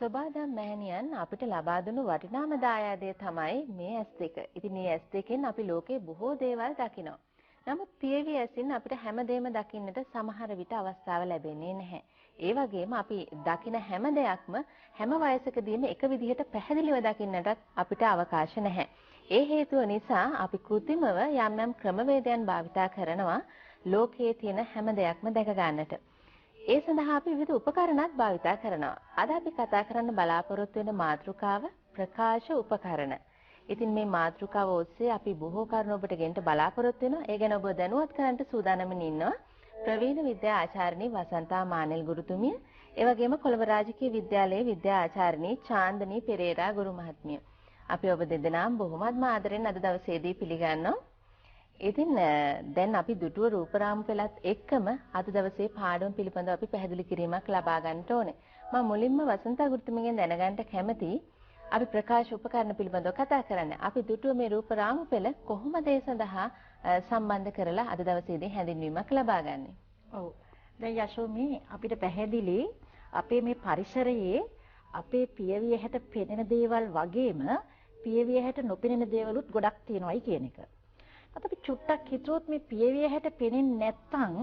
සෝබාදම් මෑණියන් අපිට ලබා දුණු වටිනාම දායාදය තමයි මේ ඇස් දෙක. ඉතින් මේ ඇස් දෙකෙන් අපි ලෝකේ බොහෝ දේවල් දකිනවා. නමුත් පියවි ඇසින් අපිට හැමදේම දකින්නට සමහර විට අවස්ථාව ලැබෙන්නේ නැහැ. ඒ වගේම අපි දකින හැම දෙයක්ම හැම වයසකදීම එක විදිහට පැහැදිලිව දකින්නටත් අපිට අවකාශ නැහැ. ඒ හේතුව නිසා අපි කෘත්‍රිමව යම් යම් ක්‍රමවේදයන් භාවිතා කරනවා ලෝකයේ තියෙන හැම දෙයක්ම දැක ගන්නට. ඒ සඳහා අපි විවිධ උපකරණත් භාවිතා කරනවා. අද අපි කතා කරන්න බලාපොරොත්තු වෙන මාතෘකාව ප්‍රකාශ උපකරණ. ඉතින් මේ මාතෘකාව ඔස්සේ අපි බොහෝ කරුණු ඔබට ගෙන්න බලාපොරොත්තු වෙනවා. ඒ ගැන ඔබ දැනුවත් කරන්නට සූදානම්ින් ඉන්නවා ප්‍රවීණ විද්‍යා ආචාර්යනි වසන්තා මානෙල් ගුරුතුමිය, ඒ වගේම කොළඹ රාජකීය විද්‍යාලයේ විද්‍යා ආචාර්යනි චාන්දනී පෙරේරා ගුරු මහත්මිය. අපි ඔබ දෙදෙනාම බොහොමත්ම ආදරෙන් අද දවසේදී පිළිගන්නවා. ඉතින් දැන් අපි දුටුව රූපරාමු පෙළත් එක්කම අද දවසේ පාඩම පිළිබඳව අපි පැහැදිලි කිරීමක් ලබා ගන්නට ඕනේ. මම මුලින්ම වසන්තා ගුරුතුමියගෙන් දැනගන්න කැමතියි අපි ප්‍රකාශ උපකරණ පිළිබඳව කතා කරන්න. අපි දුටුව මේ රූපරාමු පෙළ කොහොමද ඒ සඳහා සම්බන්ධ කරලා අද දවසේදී හැඳින්වීමක් ලබා ගන්නේ? ඔව්. දැන් යශෝමි අපිට පැහැදිලි අපේ මේ පරිසරයේ අපේ පියවි ඇහැට පෙනෙන දේවල් වගේම පියවි ඇහැට නොපෙනෙන දේවලුත් ගොඩක් තියෙනවායි කියන එක. අපි චුට්ටක් හිතුවොත් මේ පියවි ඇහැට පෙනෙන්නේ නැත්නම්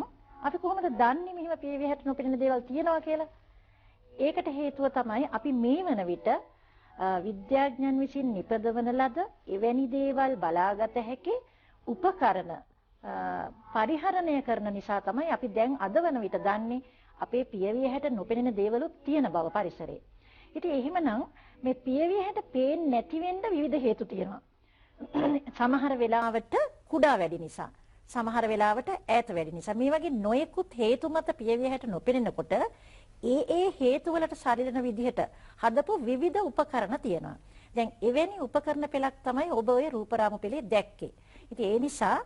අපි කොහොමද දන්නේ මෙහෙම පියවි ඇහැට නොපෙනෙන දේවල් තියෙනවා කියලා? ඒකට හේතුව තමයි අපි මේ වන විට විද්‍යාඥයන් විසින් නිපදවන ලද එවැනි දේවල් බලාගත හැකි උපකරණ පරිහරණය කරන නිසා තමයි අපි දැන් අද වන විට දන්නේ අපේ පියවි ඇහැට නොපෙනෙන දේවලුත් තියෙන බව පරිසරයේ. ඉතින් එහෙමනම් මේ පියවි ඇහැට පේන්නේ නැති වෙන්න විවිධ හේතු තියෙනවා. සමහර වෙලාවට කුඩා වැඩි නිසා, සමහර වෙලාවට ඈත වැඩි නිසා, මේ වගේ නොයෙකුත් හේතු මත පියවි ඇහැට නොපෙනෙනකොට ඒ ඒ හේතු වලට සරිලන විදිහට හදපු විවිධ උපකරණ තියෙනවා. දැන් එවැනි උපකරණ පෙළක් තමයි ඔබ ඔය රූපරාමු පෙළේ දැක්කේ. ඉතින් ඒ නිසා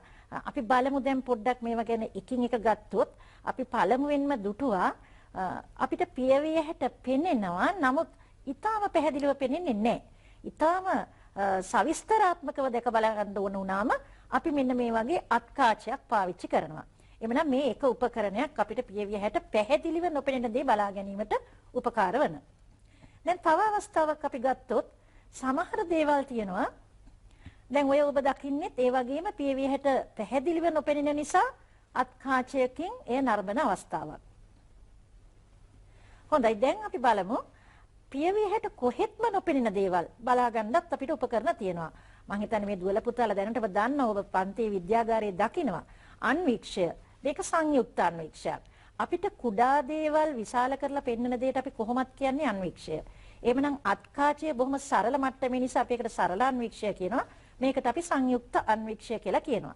අපි බලමු දැන් පොඩ්ඩක් මේවා ගැන එකින් එක ගත්තොත් අපි පළමුවෙන්ම දුටුවා අපිට පියවි ඇහැට පෙනෙනවා, නමුත් ඊටාම පැහැදිලිව පෙනෙන්නේ නැහැ. ඊටාම සවිස්තරාත්මකව දැක බලා ගන්න ඕන වුණාම අපි මෙන්න මේ වගේ අත්කාචයක් පාවිච්චි කරනවා. එhmenan මේ එක උපකරණයක් අපිට පියවි ඇහැට පැහැදිලිව නොපෙනෙන දේ බලා ගැනීමට උපකාර වන. දැන් තව අවස්ථාවක් අපි ගත්තොත් සමහර දේවල් තියෙනවා. දැන් ඔය ඔබ දකින්නෙත් ඒ වගේම පියවි ඇහැට පැහැදිලිව නොපෙනෙන නිසා අත්කාචයකින් එය නරඹන අවස්ථාවක්. හොඳයි, දැන් අපි බලමු පියවි ඇහැට කොහෙත්ම නොපෙනෙන දේවල් බලා ගන්නත් අපිට උපකරණ තියෙනවා. මං හිතන්නේ මේ දුවල පුතාලා දැනටම දන්නවා, ඔබ පන්තියේ විද්‍යාගාරයේ දකිනවා. අන්වීක්ෂය, මේක සංයුක්ත අන්වීක්ෂයක්. අපිට කුඩා දේවල් විශාල කරලා පෙන්වන දෙයට අපි කොහොමත් කියන්නේ අන්වීක්ෂය. එහෙමනම් අත්කාචය බොහොම සරල මට්ටමේ නිසා අපි ඒකට සරල අන්වීක්ෂය කියනවා. මේකට අපි සංයුක්ත අන්වීක්ෂය කියලා කියනවා.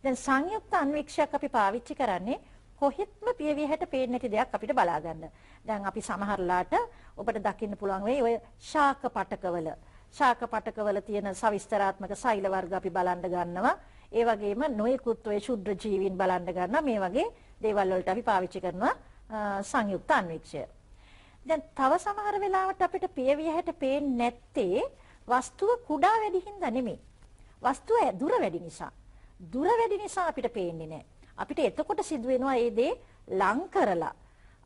දැන් සංයුක්ත අන්වීක්ෂයක් අපි පාවිච්චි කරන්නේ කොහෙත්ම පියවි ඇහැට පේන්නේ නැති දෙයක් අපිට බලා ගන්න. දැන් අපි සමහරලාට ඔබට දකින්න පුළුවන් වෙයි ඔය ශාක පටකවල තියෙන සවිස්තරාත්මක සෛල වර්ග අපි බලන්න ගන්නවා. ඒ වගේම නොයෙකුත් ඔය ශුද්‍ර ජීවීන් බලන්න ගන්නවා. මේ වගේ දේවල් වලට අපි පාවිච්චි කරනවා සංයුක්ත අන්වීක්ෂය. දැන් තව සමහර වෙලාවට අපිට පියවි ඇහැට පේන්නේ නැත්තේ වස්තුව කුඩා වැඩි හින්දා නෙමෙයි. වස්තුව දුර වැඩි නිසා. දුර වැඩි නිසා අපිට පේන්නේ නැහැ. අපිට එතකොට සිදු වෙනවා ඒ දේ ලං කරලා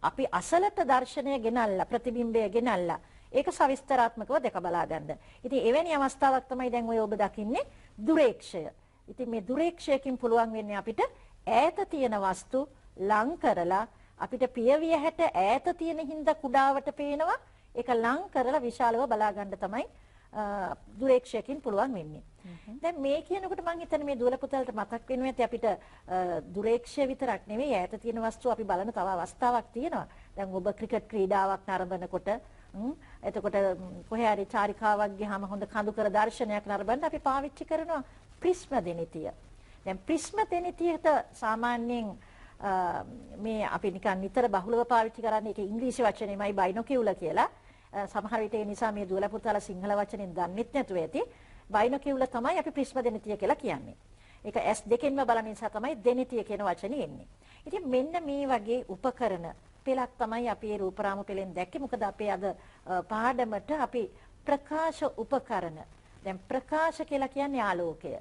අපි අසලට දර්ශනය ගෙනල්ලා ප්‍රතිබිම්බය ගෙනල්ලා ඒක සවිස්තරාත්මකව දැක බලා ගන්න. ඉතින් එවැනි අවස්ථාවක් තමයි දැන් ඔය ඔබ දකින්නේ දුරේක්ෂය. ඉතින් මේ දුරේක්ෂයකින් පුළුවන් වෙන්නේ අපිට ඈත තියෙන වස්තු ලං කරලා අපිට පියවි ඇහැට ඈත තියෙන හින්දා කුඩාවට පේනවා. ඒක ලං කරලා විශාලව බලා ගන්න තමයි දුරේක්ෂයකින් පුළුවන් වෙන්නේ. දැන් මේ කියනකොට මං හිතන්නේ මේ දුවල පුතාලට මතක් වෙනවා ඇති අපිට දුරේක්ෂය විතරක් නෙවෙයි ඈත තියෙන වස්තු අපි බලන තව අවස්ථාවක් තියෙනවා. දැන් ඔබ ක්‍රිකට් ක්‍රීඩාවක් නරඹනකොට එතකොට කොහේ හරි චාරිකාවක් ගියාම හොඳ කඳුකර දර්ශනයක් නරඹන්න අපි පාවිච්චි කරනවා ප්‍රිස්ම දෙනිතිය. දැන් ප්‍රිස්ම දෙනිතියට සාමාන්‍යයෙන් මේ අපි නිකන් නිතර බහුලව පාවිච්චි කරන්නේ ඒක ඉංග්‍රීසි වචනේමයි බයිනොකියුලර් කියලා. සමහර විට ඒ නිසා මේ දුවල පුතාලා සිංහල වචනෙන් දන්නෙත් නැතුව ඇති. බයිනොකියුලර් තමයි අපි ප්‍රිස්ම දෙනිතිය කියලා කියන්නේ. ඒක ඇස් දෙකෙන්ම බලන නිසා තමයි දෙනිතිය කියන වචනේ එන්නේ. ඉතින් මෙන්න මේ වගේ උපකරණ පෙළක් තමයි අපි මේ රූපරාමු පෙළෙන් දැක්කේ. මොකද අපේ අද පාඩමට අපි ප්‍රකාශ උපකරණ. දැන් ප්‍රකාශ කියලා කියන්නේ ආලෝකය.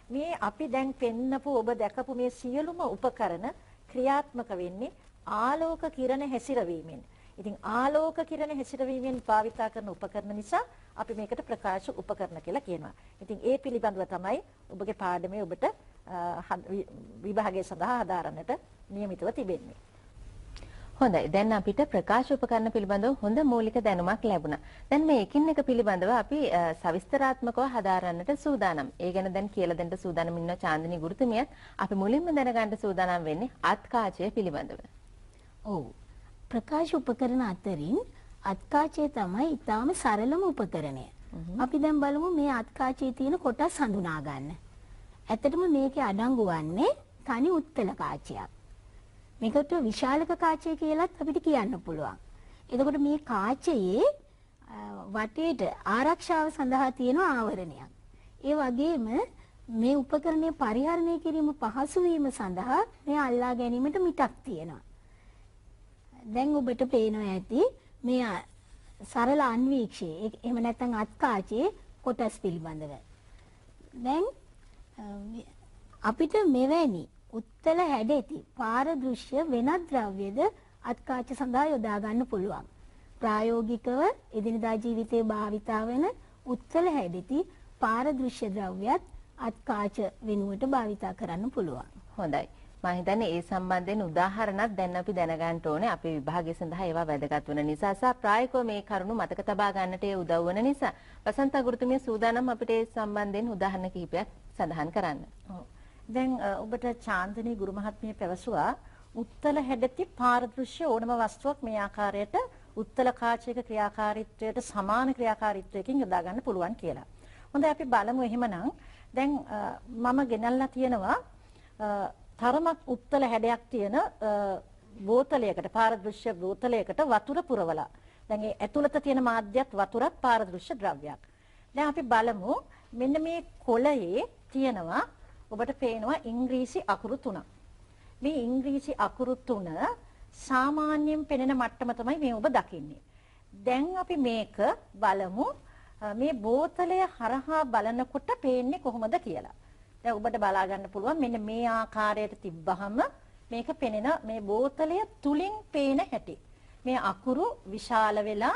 මේ අපි දැන් පෙන්නපු ඔබ දැකපු මේ සියලුම උපකරණ ක්‍රියාත්මක වෙන්නේ ආලෝක කිරණ හැසිරවීමෙන්. ඉතින් ආලෝක කිරණ හැසිරවීමෙන් භාවිතා කරන උපකරණ නිසා අපි මේකට ප්‍රකාශ උපකරණ කියලා කියනවා. ඉතින් ඒ පිළිබඳව තමයි ඔබගේ පාඩමේ ඔබට විභාගය සඳහා හදාරන්නට නියමිතව තිබෙන්නේ. හොඳයි. දැන් අපිට ප්‍රකාශ උපකරණ පිළිබඳව හොඳ මූලික දැනුමක් ලැබුණා. දැන් මේ එකින් එක පිළිබඳව අපි සවිස්තරාත්මකව හදාරන්නට සූදානම්. ඒ ගැන දැන් කියලා දෙන්න සූදානම් ඉන්න චාන්දිනී ගුරුතුමියත් අපි මුලින්ම දැනගන්න සූදානම් වෙන්නේ අත්කාචය පිළිබඳව. ඔව්. ප්‍රකාශ උපකරණ අතරින් අත්කාචය තමයි ඊටාම සරලම උපකරණය. අපි දැන් බලමු මේ අත්කාචයේ තියෙන කොටස් හඳුනා ගන්න. ඇත්තටම මේකේ අඩංගු වන්නේ තනි උත්තල කාචයක්. මේකට විශාලක කාචය කියලත් අපිට කියන්න පුළුවන්. එතකොට මේ කාචයේ වටේට ආරක්ෂාව සඳහා තියෙන ආවරණයක්. ඒ වගේම මේ උපකරණය පරිහරණය කිරීම පහසු වීම සඳහා මේ අල්ලා ගැනීමට මිටක් තියෙනවා. දැන් ඔබට පේනවා ඇති මේ සරල අන්වීක්ෂයේ එහෙම නැත්නම් අත්කාචයේ කොටස් පිළිබඳව. දැන් අපිට මෙවැනි උත්තල හැඩැති පාරදෘශ්‍ය වෙනත් ද්‍රව්‍යද අත්කාච සඳහා යොදා ගන්න පුළුවන්. ප්‍රායෝගිකව එදිනදා ජීවිතයේ භාවිතා වෙන උත්තල හැඩැති පාරදෘශ්‍ය ද්‍රව්‍යත් අත්කාච වෙනුවට භාවිතා කරන්න පුළුවන්. හොඳයි. මම හිතන්නේ ඒ සම්බන්ධයෙන් උදාහරණක් දැන් අපි දැනගන්න ඕනේ අපේ විභාගය සඳහා ඒවා වැදගත් වන නිසා සහ ප්‍රායෝගිකව මේ කරුණු මතක තබා ගන්නට ඒ උදව් වන නිසා වසන්ත ගුරුතුමිය සූදානම් අපිට ඒ සම්බන්ධයෙන් උදාහරණ කිහිපයක් සඳහන් කරන්න. ඔව්. දැන් ඔබට චාන්දිනී ගුරු මහත්මිය පැවසුවා උත්තල හැඩති පාරදෘශ්‍ය ඕනම වස්තුවක් මේ ආකාරයට උත්තල කාචයක ක්‍රියාකාරීත්වයට සමාන ක්‍රියාකාරීත්වයකින් යොදා ගන්න පුළුවන් කියලා. හොඳයි අපි බලමු එහෙමනම් දැන් මම ගෙනල්ලා තියෙනවා තරමක් උත්තල හැඩයක් තියෙන බෝතලයකට පාරදෘශ්‍ය බෝතලයකට වතුර පුරවලා. දැන් ඒ ඇතුළත තියෙන මාධ්‍යත් වතුරත් පාරදෘශ්‍ය ද්‍රව්‍යයක්. දැන් අපි බලමු මෙන්න මේ කොළයේ තියෙනවා ඔබට පේනවා ඉංග්‍රීසි අකුරු තුනක්. මේ ඉංග්‍රීසි අකුරු තුන සාමාන්‍යයෙන් පෙනෙන මට්ටම තමයි මේ ඔබ දකින්නේ. දැන් අපි මේක බලමු මේ බෝතලය හරහා බලනකොට පේන්නේ කොහොමද කියලා. දැන් ඔබට බලා ගන්න පුළුවන් මෙන්න මේ ආකාරයට තිබ්බහම මේක පෙනෙන මේ බෝතලය තුලින් පේන හැටි. මේ අකුරු විශාල වෙලා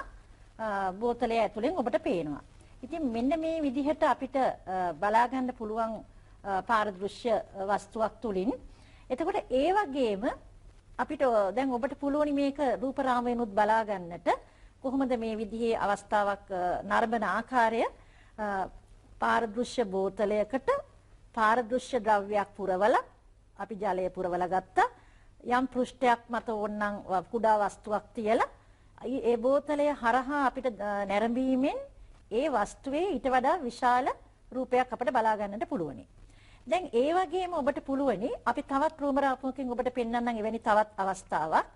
බෝතලය ඇතුලෙන් ඔබට පේනවා. ඉතින් මෙන්න මේ විදිහට අපිට බලා ගන්න පුළුවන් පාරදෘශ්‍ය වස්තුවක් තුලින්. එතකොට ඒ වගේම අපිට දැන් ඔබට පුළුවනි මේක රූප රාමුවෙනුත් බලා ගන්නට කොහොමද මේ විදිහේ අවස්ථාවක් නරඹන ආකාරය පාරදෘශ්‍ය බෝතලයකට පාරදෘශ්‍ය ද්‍රව්‍යයක් පුරවලා අපි ජලය පුරවලා ගත්තා. යම් පෘෂ්ඨයක් මත ඕනනම් කුඩා වස්තුවක් තියලා ඒ බෝතලය හරහා අපිට නැරඹීමෙන් ඒ වස්තුවේ ඊට වඩා විශාල රූපයක් අපිට බලා ගන්නට පුළුවනි. දැන් ඒ වගේම ඔබට පුළුවනි අපි තවත් රූම රාමුවකින් ඔබට පෙන්වන්නම් එවැනි තවත් අවස්ථාවක්.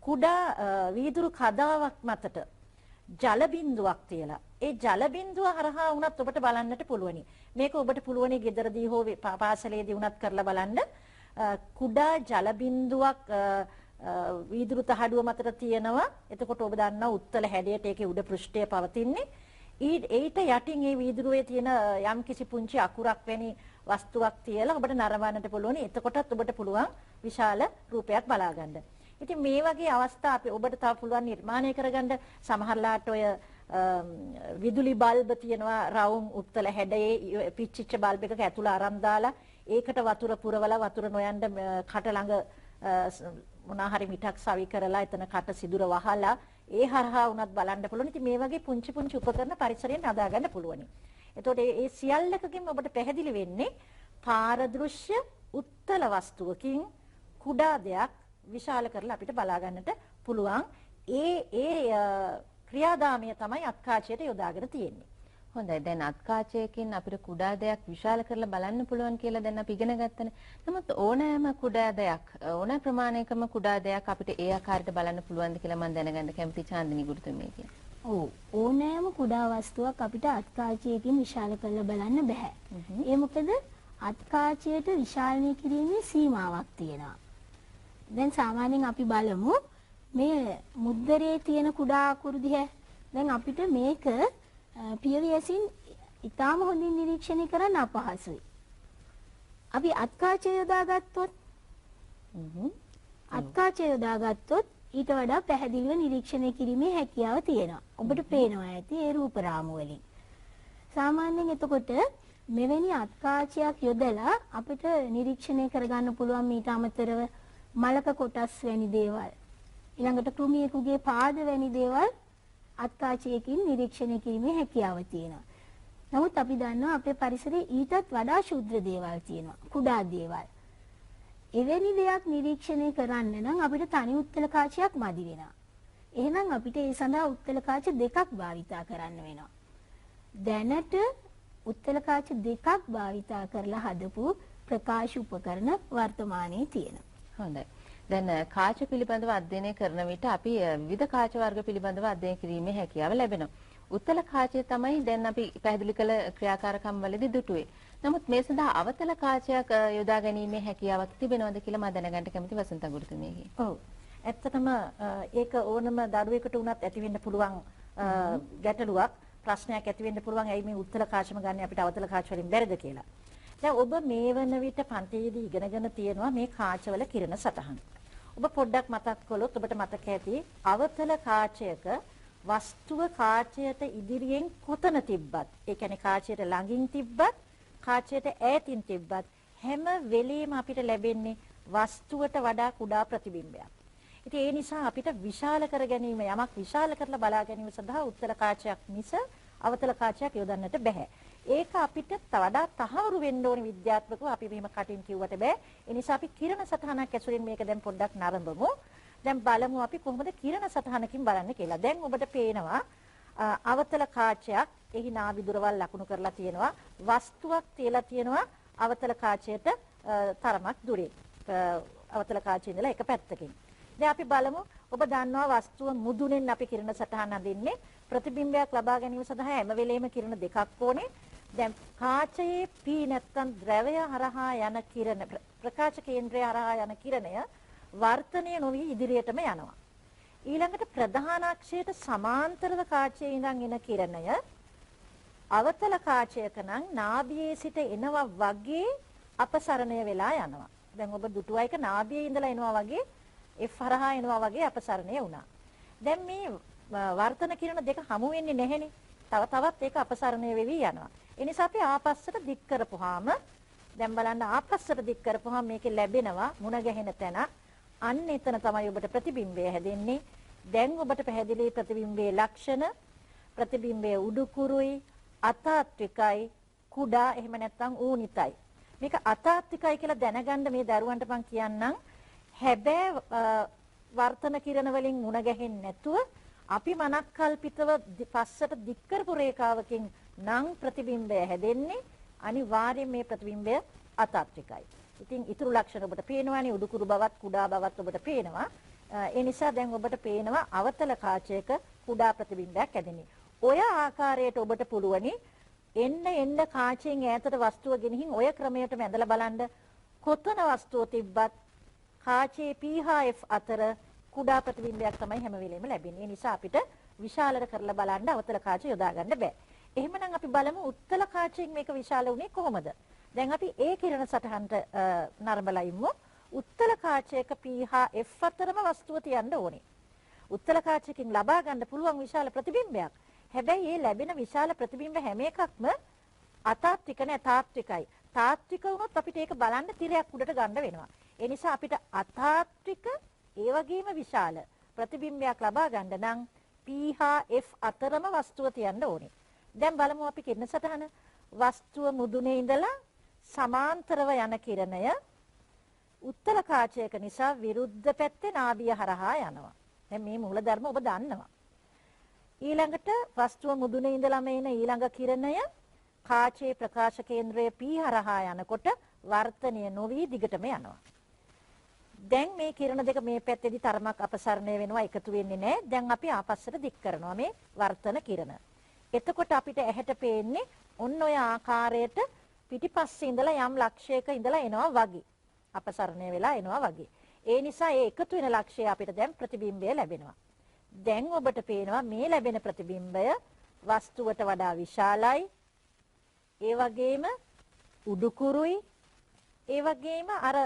කුඩා වීදුරු කදාවක් මතට ජල බිඳුවක් තියලා ඒ ජල බිඳුව හරහා වුණත් ඔබට බලන්නට පුළුවනි. මේක ඔබට පුළුවනි ගෙදරදී හෝ පාසලේදී වුණත් කරලා බලන්න. කුඩා ජල බිඳුවක් වීදුරු තහඩුව මතට තියෙනවා. එතකොට ඔබ දන්නවා උත්තල හැඩයට ඒකේ උඩ පෘෂ්ඨය පවතින්නේ. ඊට යටින් ඒ වීදුරුවේ තියෙන යම් කිසි පුංචි අකුරක් වැනි වස්තුවක් තියලා ඔබට නරඹන්නට පුළුවනි. එතකොටත් ඔබට පුළුවන් විශාල රූපයක් බලා ගන්න. ඉතින් මේ වගේ අවස්ථා අපි ඔබට තව පුළුවන් නිර්මාණය කරගන්න. සමහරලාට ඔය විදුලි බල්බ තියෙනවා රවුම් උත්තල හැඩයේ පිච්චිච්ච බල්බ් එකක ඇතුළ අරන් දාලා ඒකට වතුර පුරවලා වතුර නොයන්න කට ළඟ මොනා හරි මිටක් සවි කරලා එතන කට සිදුර වහලා ඒ හරහා වුණත් බලන්න පුළුවන්. ඉතින් මේ වගේ පුංචි පුංචි උපකරණ පරිසරයෙන් හදා ගන්න පුළුවනි. එතකොට මේ සියල්ලකකින්ම ඔබට පැහැදිලි වෙන්නේ පාරදෘශ්‍ය උත්තල වස්තුවකින් කුඩා දෙයක් විශාල කරලා අපිට බලා ගන්නට පුළුවන්. ඒ ඒ ක්‍රියාදාමය තමයි අත්කාචයට යොදාගෙන තියෙන්නේ. හොඳයි. දැන් අත්කාචයකින් අපිට කුඩා දෙයක් විශාල කරලා බලන්න පුළුවන් කියලා දැන් අපි ඉගෙන ගත්තනේ. නමුත් ඕනෑම කුඩා දෙයක් ඕනෑ ප්‍රමාණයකම කුඩා දෙයක් අපිට ඒ ආකාරයට බලන්න පුළුවන්ද කියලා මම දැනගන්න කැමතියි චාන්දිනී ගුරුතුමියගෙන්. ඔව්. ඕනෑම කුඩා වස්තුවක් අපිට අත්කාචයකින් විශාල කරලා බලන්න බෑ. ඒ මොකද අත්කාචයට විශාලනය කිරීමේ සීමාවක් තියෙනවා. දැන් සාමාන්‍යයෙන් අපි බලමු මේ මුද්දරේ තියෙන කුඩා අකුරු දිහා. දැන් අපිට මේක පියවි ඇසින් ඉතාම හොඳින් නිරීක්ෂණය කරන්න අපහසුයි. අපි අත්කාචය යොදාගත්තොත් අත්කාචය යොදාගත්තොත් ඊට වඩා පැහැදිලිව නිරීක්ෂණය කිරීමේ හැකියාව තියෙනවා. ඔබට පේනවා ඇති ඒ රූප රාමු වලින්. සාමාන්‍යයෙන් එතකොට මෙවැනි අත්කාචයක් යොදලා අපිට නිරීක්ෂණය කරගන්න පුළුවන් මීට අමතරව මලක කොටස් වැනි දේවල්, ඊළඟට කෘමියෙකුගේ පාද වැනි දේවල් අත්කාචයකින් නිරීක්ෂණය කිරීමේ හැකියාව තියෙනවා. නමුත් අපි දන්නවා අපේ පරිසරයේ ඊටත් වඩා ශුද්‍ර දේවල් තියෙනවා, කුඩා දේවල්. එවැනි දෙයක් නිරීක්ෂණය කරන්න නම් අපිට තනි උත්තල කාචයක් මදි වෙනවා. එහෙනම් අපිට ඒ සඳහා උත්තල කාච දෙකක් භාවිතා කරන්න වෙනවා. දැනට උත්තල කාච දෙකක් භාවිතා කරලා හදපු ප්‍රකාශ උපකරණ වර්තමානයේ තියෙනවා. හොඳයි. දැන් කාච පිළිබඳව අධ්‍යයනය කරන විට අපි විවිධ කාච වර්ග පිළිබඳව අධ්‍යයනය කිරීමේ හැකියාව ලැබෙනවා. උත්තල කාචය තමයි දැන් අපි පැහැදිලි කළ ක්‍රියාකාරකම් වලදී දුටුවේ. නමුත් මේ සඳහා අවතල කාචයක් යොදා ගැනීමේ හැකියාවක් තිබෙනවද කියලා මම දැනගන්න කැමති වසන්ත ගුරුතුමියගෙන්. ඔව්. ඇත්තටම ඒක ඕනම දරුවෙකුට වුණත් ඇති වෙන්න පුළුවන් ගැටලුවක්, ප්‍රශ්නයක් ඇති වෙන්න පුළුවන්. ඇයි මේ උත්තල කාචම ගන්න අපිට අවතල කාච වලින් බැරිද කියලා. දැන් ඔබ මේ වන විට පන්තියේදී ඉගෙනගෙන තියෙනවා මේ කාචවල කිරණ සටහන්. ඔබ පොඩ්ඩක් මතක් කළොත් ඔබට මතක ඇති අවතල කාචයක වස්තුව කාචයට ඉදිරියෙන් කොතන තිබ්බත්, ඒ කියන්නේ කාචයට ළඟින් තිබ්බත්, කාචයට ඈතින් තිබ්බත් හැම වෙලෙම අපිට ලැබෙන්නේ වස්තුවට වඩා කුඩා ප්‍රතිබිම්බයක්. ඉතින් ඒ නිසා අපිට විශාල කර ගැනීම, යමක් විශාල කරලා බලා ගැනීම සඳහා උත්තර කාචයක් මිස අවතල කාචයක් යොදන්නට බැහැ. ඒක අපිට වඩා තහවුරු වෙන්න ඕනේ විද්‍යාත්මකව. අපි මෙහෙම කටින් කිව්වට බෑ. ඒ නිසා අපි කිරණ සටහනක් ඇසුරින් මේක දැන් පොඩ්ඩක් නරඹමු. දැන් බලමු අපි කොහොමද කිරණ සටහනකින් බලන්නේ කියලා. දැන් ඔබට පේනවා අවතල කාචයක්, එහි නාභි දුරවල් ලකුණු කරලා තියෙනවා. වස්තුවක් තියලා තියෙනවා අවතල කාචයට තරමක් දුරින්. අවතල කාචයේ ඉඳලා එක පැත්තකින්. දැන් අපි බලමු. ඔබ දන්නවා වස්තුව මුදුනෙන් අපි කිරණ සටහන අඳින්නේ. ප්‍රතිබිම්බයක් ලබා ගැනීම සඳහා හැම වෙලේම කිරණ දෙකක් ඕනේ. දැන් කාචයේ P නැත්තම් ද්‍රවය හරහා යන කිරණ, ප්‍රකාශ කේන්ද්‍රය හරහා යන කිරණය වර්තනය නොවි ඉදිරියටම යනවා. ඊළඟට ප්‍රධාන අක්ෂයට සමාන්තරව කාචයේ ඉඳන් එන කිරණය අවතල කාචයක නම් නාභියේ සිට එනවා වගේ අපසරණය වෙලා යනවා. දැන් ඔබ දුටුවා එක නාභියේ ඉඳලා එනවා වගේ, F හරහා එනවා වගේ අපසරණය වුණා. දැන් මේ වර්තන කිරණ දෙක හමු වෙන්නේ නැහෙනේ. තව තවත් ඒක අපසරණය වෙවි යනවා. ඒ නිසා අපි ආපස්සට දික් කරපුවාම, දැන් බලන්න ආපස්සට දික් කරපුවාම මේකේ ලැබෙනවා මුණ ගැහෙන තැන. අන්න එතන තමයි ඔබට ප්‍රතිබිම්බය හැදෙන්නේ. දැන් ඔබට පැහැදිලි ප්‍රතිබිම්බයේ ලක්ෂණ. ප්‍රතිබිම්බය උඩුකුරුයි, අතාත්විකයි, කුඩා, එහෙම නැත්නම් ඌනිතයි. මේක අතාත්විකයි කියලා දැනගන්න මේ දරුවන්ට මං කියන්නම්. හැබැයි වර්තන කිරණ වලින් මුණ ගැහෙන්නේ නැතුව අපි මනක්කල්පිතව පස්සට දික් කරපු රේඛාවකින් නම් ප්‍රතිබිම්බය හැදෙන්නේ. අනිවාර්යයෙන් මේ ප්‍රතිබිම්බය අතාත්විකයි. ඉතින් ඉතුරු ලක්ෂණ ඔබට පේනවානේ, උඩුකුරු බවත් කුඩා බවත් ඔබට පේනවා. ඒ නිසා දැන් ඔබට පේනවා අවතල කාචයක කුඩා ප්‍රතිබිම්බයක් හැදෙන්නේ. ඔය ආකාරයට ඔබට පුළුවනි එන්න එන්න කාචයෙන් ඈතට වස්තුව ගෙනihin ඔය ක්‍රමයට ඇඳලා බලන්න. කොතන වස්තුව තිබ්බත් කාචයේ P හා F අතර කුඩා ප්‍රතිබිම්බයක් තමයි හැම වෙලේම ලැබෙන්නේ. ඒ නිසා අපිට විශාලට කරලා බලන්න අවතල කාච යොදා ගන්න බෑ. එහෙමනම් අපි බලමු උත්තල කාචයෙන් මේක විශාල වුණේ කොහොමද? දැන් අපි ඒ කිරණ සටහනට නරඹලා ඉමු. උත්තල කාචයක P හා F අතරම වස්තුව තියන්න ඕනේ. උත්තල කාචයකින් ලබා ගන්න පුළුවන් විශාල ප්‍රතිබිම්බයක්. හැබැයි මේ ලැබෙන විශාල ප්‍රතිබිම්බ හැම එකක්ම අතාත්වික නෑ, තාත්විකයි. තාත්වික වුණොත් අපිට ඒක බලන්න තිරයක් උඩට ගන්න වෙනවා. ඒ නිසා අපිට අතාත්වික ඒ වගේම විශාල ප්‍රතිබිම්බයක් ලබා ගන්න නම් P හා F අතරම වස්තුව තියන්න ඕනේ. දැන් බලමු අපි කිරණ සටහන. වස්තුව මුදුනේ ඉඳලා සමාන්තරව යන කිරණය උත්තර කාචයක නිසා විරුද්ධ පැත්තේ නාභිය හරහා යනවා. දැන් මේ මූලධර්ම ඔබ දන්නවා. ඊළඟට වස්තුව මුදුනේ ඉඳලාම එන ඊළඟ කිරණය කාචයේ ප්‍රකාශ කේන්ද්‍රයේ P හරහා යනකොට වර්තනය නොවි දිගටම යනවා. දැන් මේ කිරණ දෙක මේ පැත්තේදී තරමක් අපසරණය වෙනවා, එකතු වෙන්නේ නැහැ. දැන් අපි ආපස්සට දික් කරනවා මේ වර්තන කිරණ. එතකොට අපිට ඇහැට පේන්නේ ඔන්න ඔය ආකාරයට පිටිපස්සේ ඉඳලා යම් ලක්ෂයක ඉඳලා එනවා වගේ. අපසරණය වෙලා එනවා වගේ. ඒ නිසා ඒ එකතු වෙන ලක්ෂය අපිට දැන් ප්‍රතිබිම්බය ලැබෙනවා. දැන් ඔබට පේනවා මේ ලැබෙන ප්‍රතිබිම්බය වස්තුවට වඩා විශාලයි. ඒ වගේම උඩුකුරුයි. ඒ වගේම අර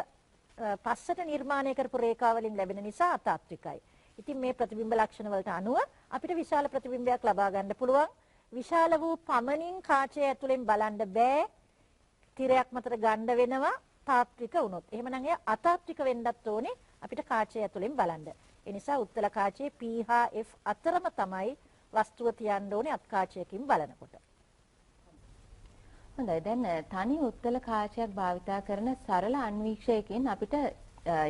පස්සට නිර්මාණය කරපු රේඛා වලින් ලැබෙන නිසා අතාත්විකයි. ඉතින් මේ ප්‍රතිබිම්බ ලක්ෂණ වලට අනුව අපිට විශාල ප්‍රතිබිම්බයක් ලබා ගන්න පුළුවන්. විශාල වූ පමණින් කාචය ඇතුලෙන් බලන්න බෑ. තිරයක් මතට ගන්න වෙනවා තාත්වික වුණොත්. එහෙමනම් එය අතාත්වික වෙන්නත් ඕනේ අපිට කාචය ඇතුලෙන් බලන්න. ඒ නිසා උත්තල කාචයේ P හා F අතරම තමයි වස්තුව තියන්න ඕනේ අත් කාචයකින් බලනකොට. හොඳයි. දැන් තනි උත්තල කාචයක් භාවිතා කරන සරල අන්වීක්ෂයකින් අපිට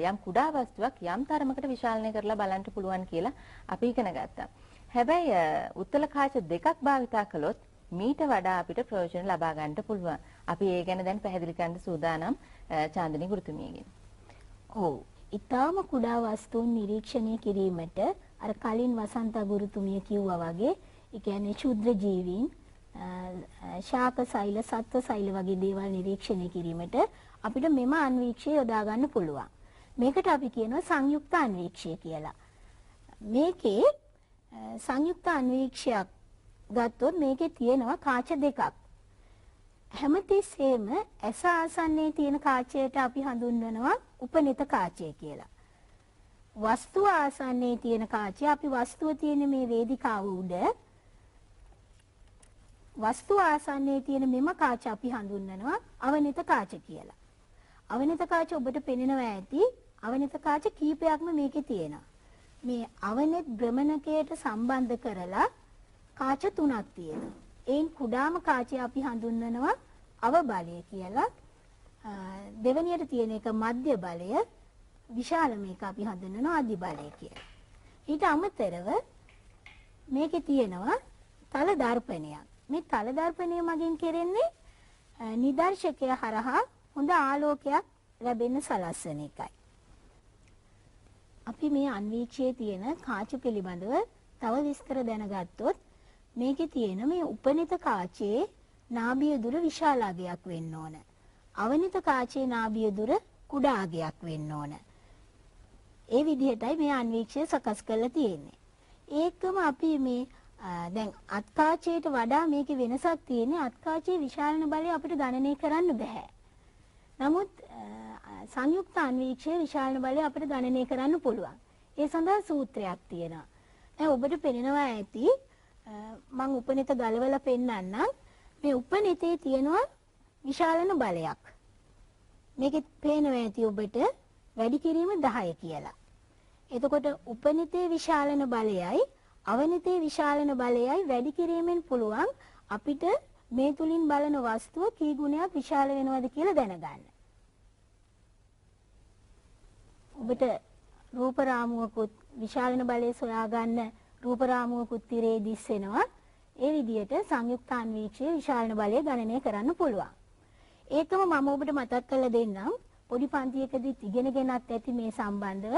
යම් කුඩා වස්තුවක් යම් තරමකට විශාලනය කරලා බලන්න පුළුවන් කියලා අපි ඉගෙන ගත්තා. හැබැයි උත්තල කාච දෙකක් භාවිතා කළොත් මීට වඩා අපිට ප්‍රයෝජන ලබා ගන්නට පුළුවන්. අපි ඒ ගැන දැන් පැහැදිලි කරන්න සූදානම් චාන්දනී ගුරුතුමියගෙන්. ඔව්. ඊටාම කුඩා වස්තුන් නිරීක්ෂණය කිරීමට අර කලින් වසන්ත ගුරුතුමිය කිව්වා වගේ, ඒ කියන්නේ ක්ෂුද්‍ර ජීවීන්, ශාක සෛල, සත්ව සෛල වගේ දේවල් නිරීක්ෂණය කිරීමට අපිට මෙම අන්වීක්ෂය යොදා ගන්න පුළුවන්. මේකට අපි කියනවා සංයුක්ත අන්වීක්ෂය කියලා. මේකේ සංයුක්ත අන්වීක්ෂයක් ගත්තොත් මේකේ තියෙනවා කාච දෙකක්. හැමතිස්සෙම ඇස ආසන්නයේ තියෙන කාචයට අපි හඳුන්වනවා උපනිත කාචය කියලා. වස්තුව ආසන්නයේ තියෙන කාචය, අපි වස්තුව තියෙන මේ වේදිකාව උඩ වස්තුව ආසන්නයේ තියෙන මෙම කාච අපි හඳුන්වනවා අවනිත කාච කියලා. අවනිත කාච ඔබට පෙනෙනවා ඇති. අවනිත කාච කීපයක්ම මේකේ තියෙනවා. මේ අවනිත භ්‍රමණකයට සම්බන්ධ කරලා කාච තුනක් තියෙනවා. එයින් කුඩාම කාචය අපි හඳුන්වනවා අවබලය කියලා. දෙවෙනියට තියෙන එක මධ්‍ය බලය, විශාලම එක අපි හඳුන්වනවා අධි බලය කියලා. ඊට අමතරව මේකේ තියෙනවා තල දර්පණයක්. මේ තල දර්පණය මගින් කෙරෙන්නේ නිදර්ශකය හරහා හොඳ ආලෝකයක් ලැබෙන්න සලස්වන එකයි. අපි මේ අන්වීක්ෂයේ තියෙන කාච පිළිබඳව තව විස්තර දැනගත්තොත් මේකේ තියෙන මේ උපනිත කාචයේ නාභිය දුර විශාල අගයක් වෙන්න ඕන. අවනිත කාචයේ නාභිය දුර කුඩා අගයක් වෙන්න ඕන. ඒ විදිහටයි මේ අන්වීක්ෂය සකස් කරලා තියෙන්නේ. ඒකම අපි මේ දැන් අත්කාචයට වඩා මේකේ වෙනසක් තියෙන්නේ අත්කාචයේ විශාලන බලය අපිට ගණනය කරන්න බෑ. නමුත් සංයුක්ත අන්වීක්ෂයේ විශාලන බලය අපිට ගණනය කරන්න පුළුවන්. ඒ සඳහා සූත්‍රයක් තියෙනවා. දැන් ඔබට පෙනෙනවා ඇති මං උපනිත ගලවලා පෙන්නන්නම්. මේ උපනිතේ තියෙනවා විශාලන බලයක්. මේකෙත් පේනවා ඇති ඔබට වැඩි කිරීම 10 කියලා. එතකොට උපනිතේ විශාලන බලයයි අවනිතේ විශාලන බලයයි වැඩි කිරීමෙන් පුළුවන් අපිට මේ තුලින් බලන වස්තුව කී ගුණයක් විශාල වෙනවද කියලා දැනගන්න. ඔබට රූප රාමුවකුත් විශාලන බලය සොයාගන්න රූප රාමුවකුත් තිරේ දිස්සෙනවා. ඒ විදිහට සංයුක්ත අන්වීක්ෂයේ විශාලන බලය ගණනය කරන්න පුළුවන්. ඒකම මම ඔබට මතක් කරලා දෙන්නම්. පොඩි පන්තියකදීත් ඉගෙනගෙනත් ඇති මේ සම්බන්ධව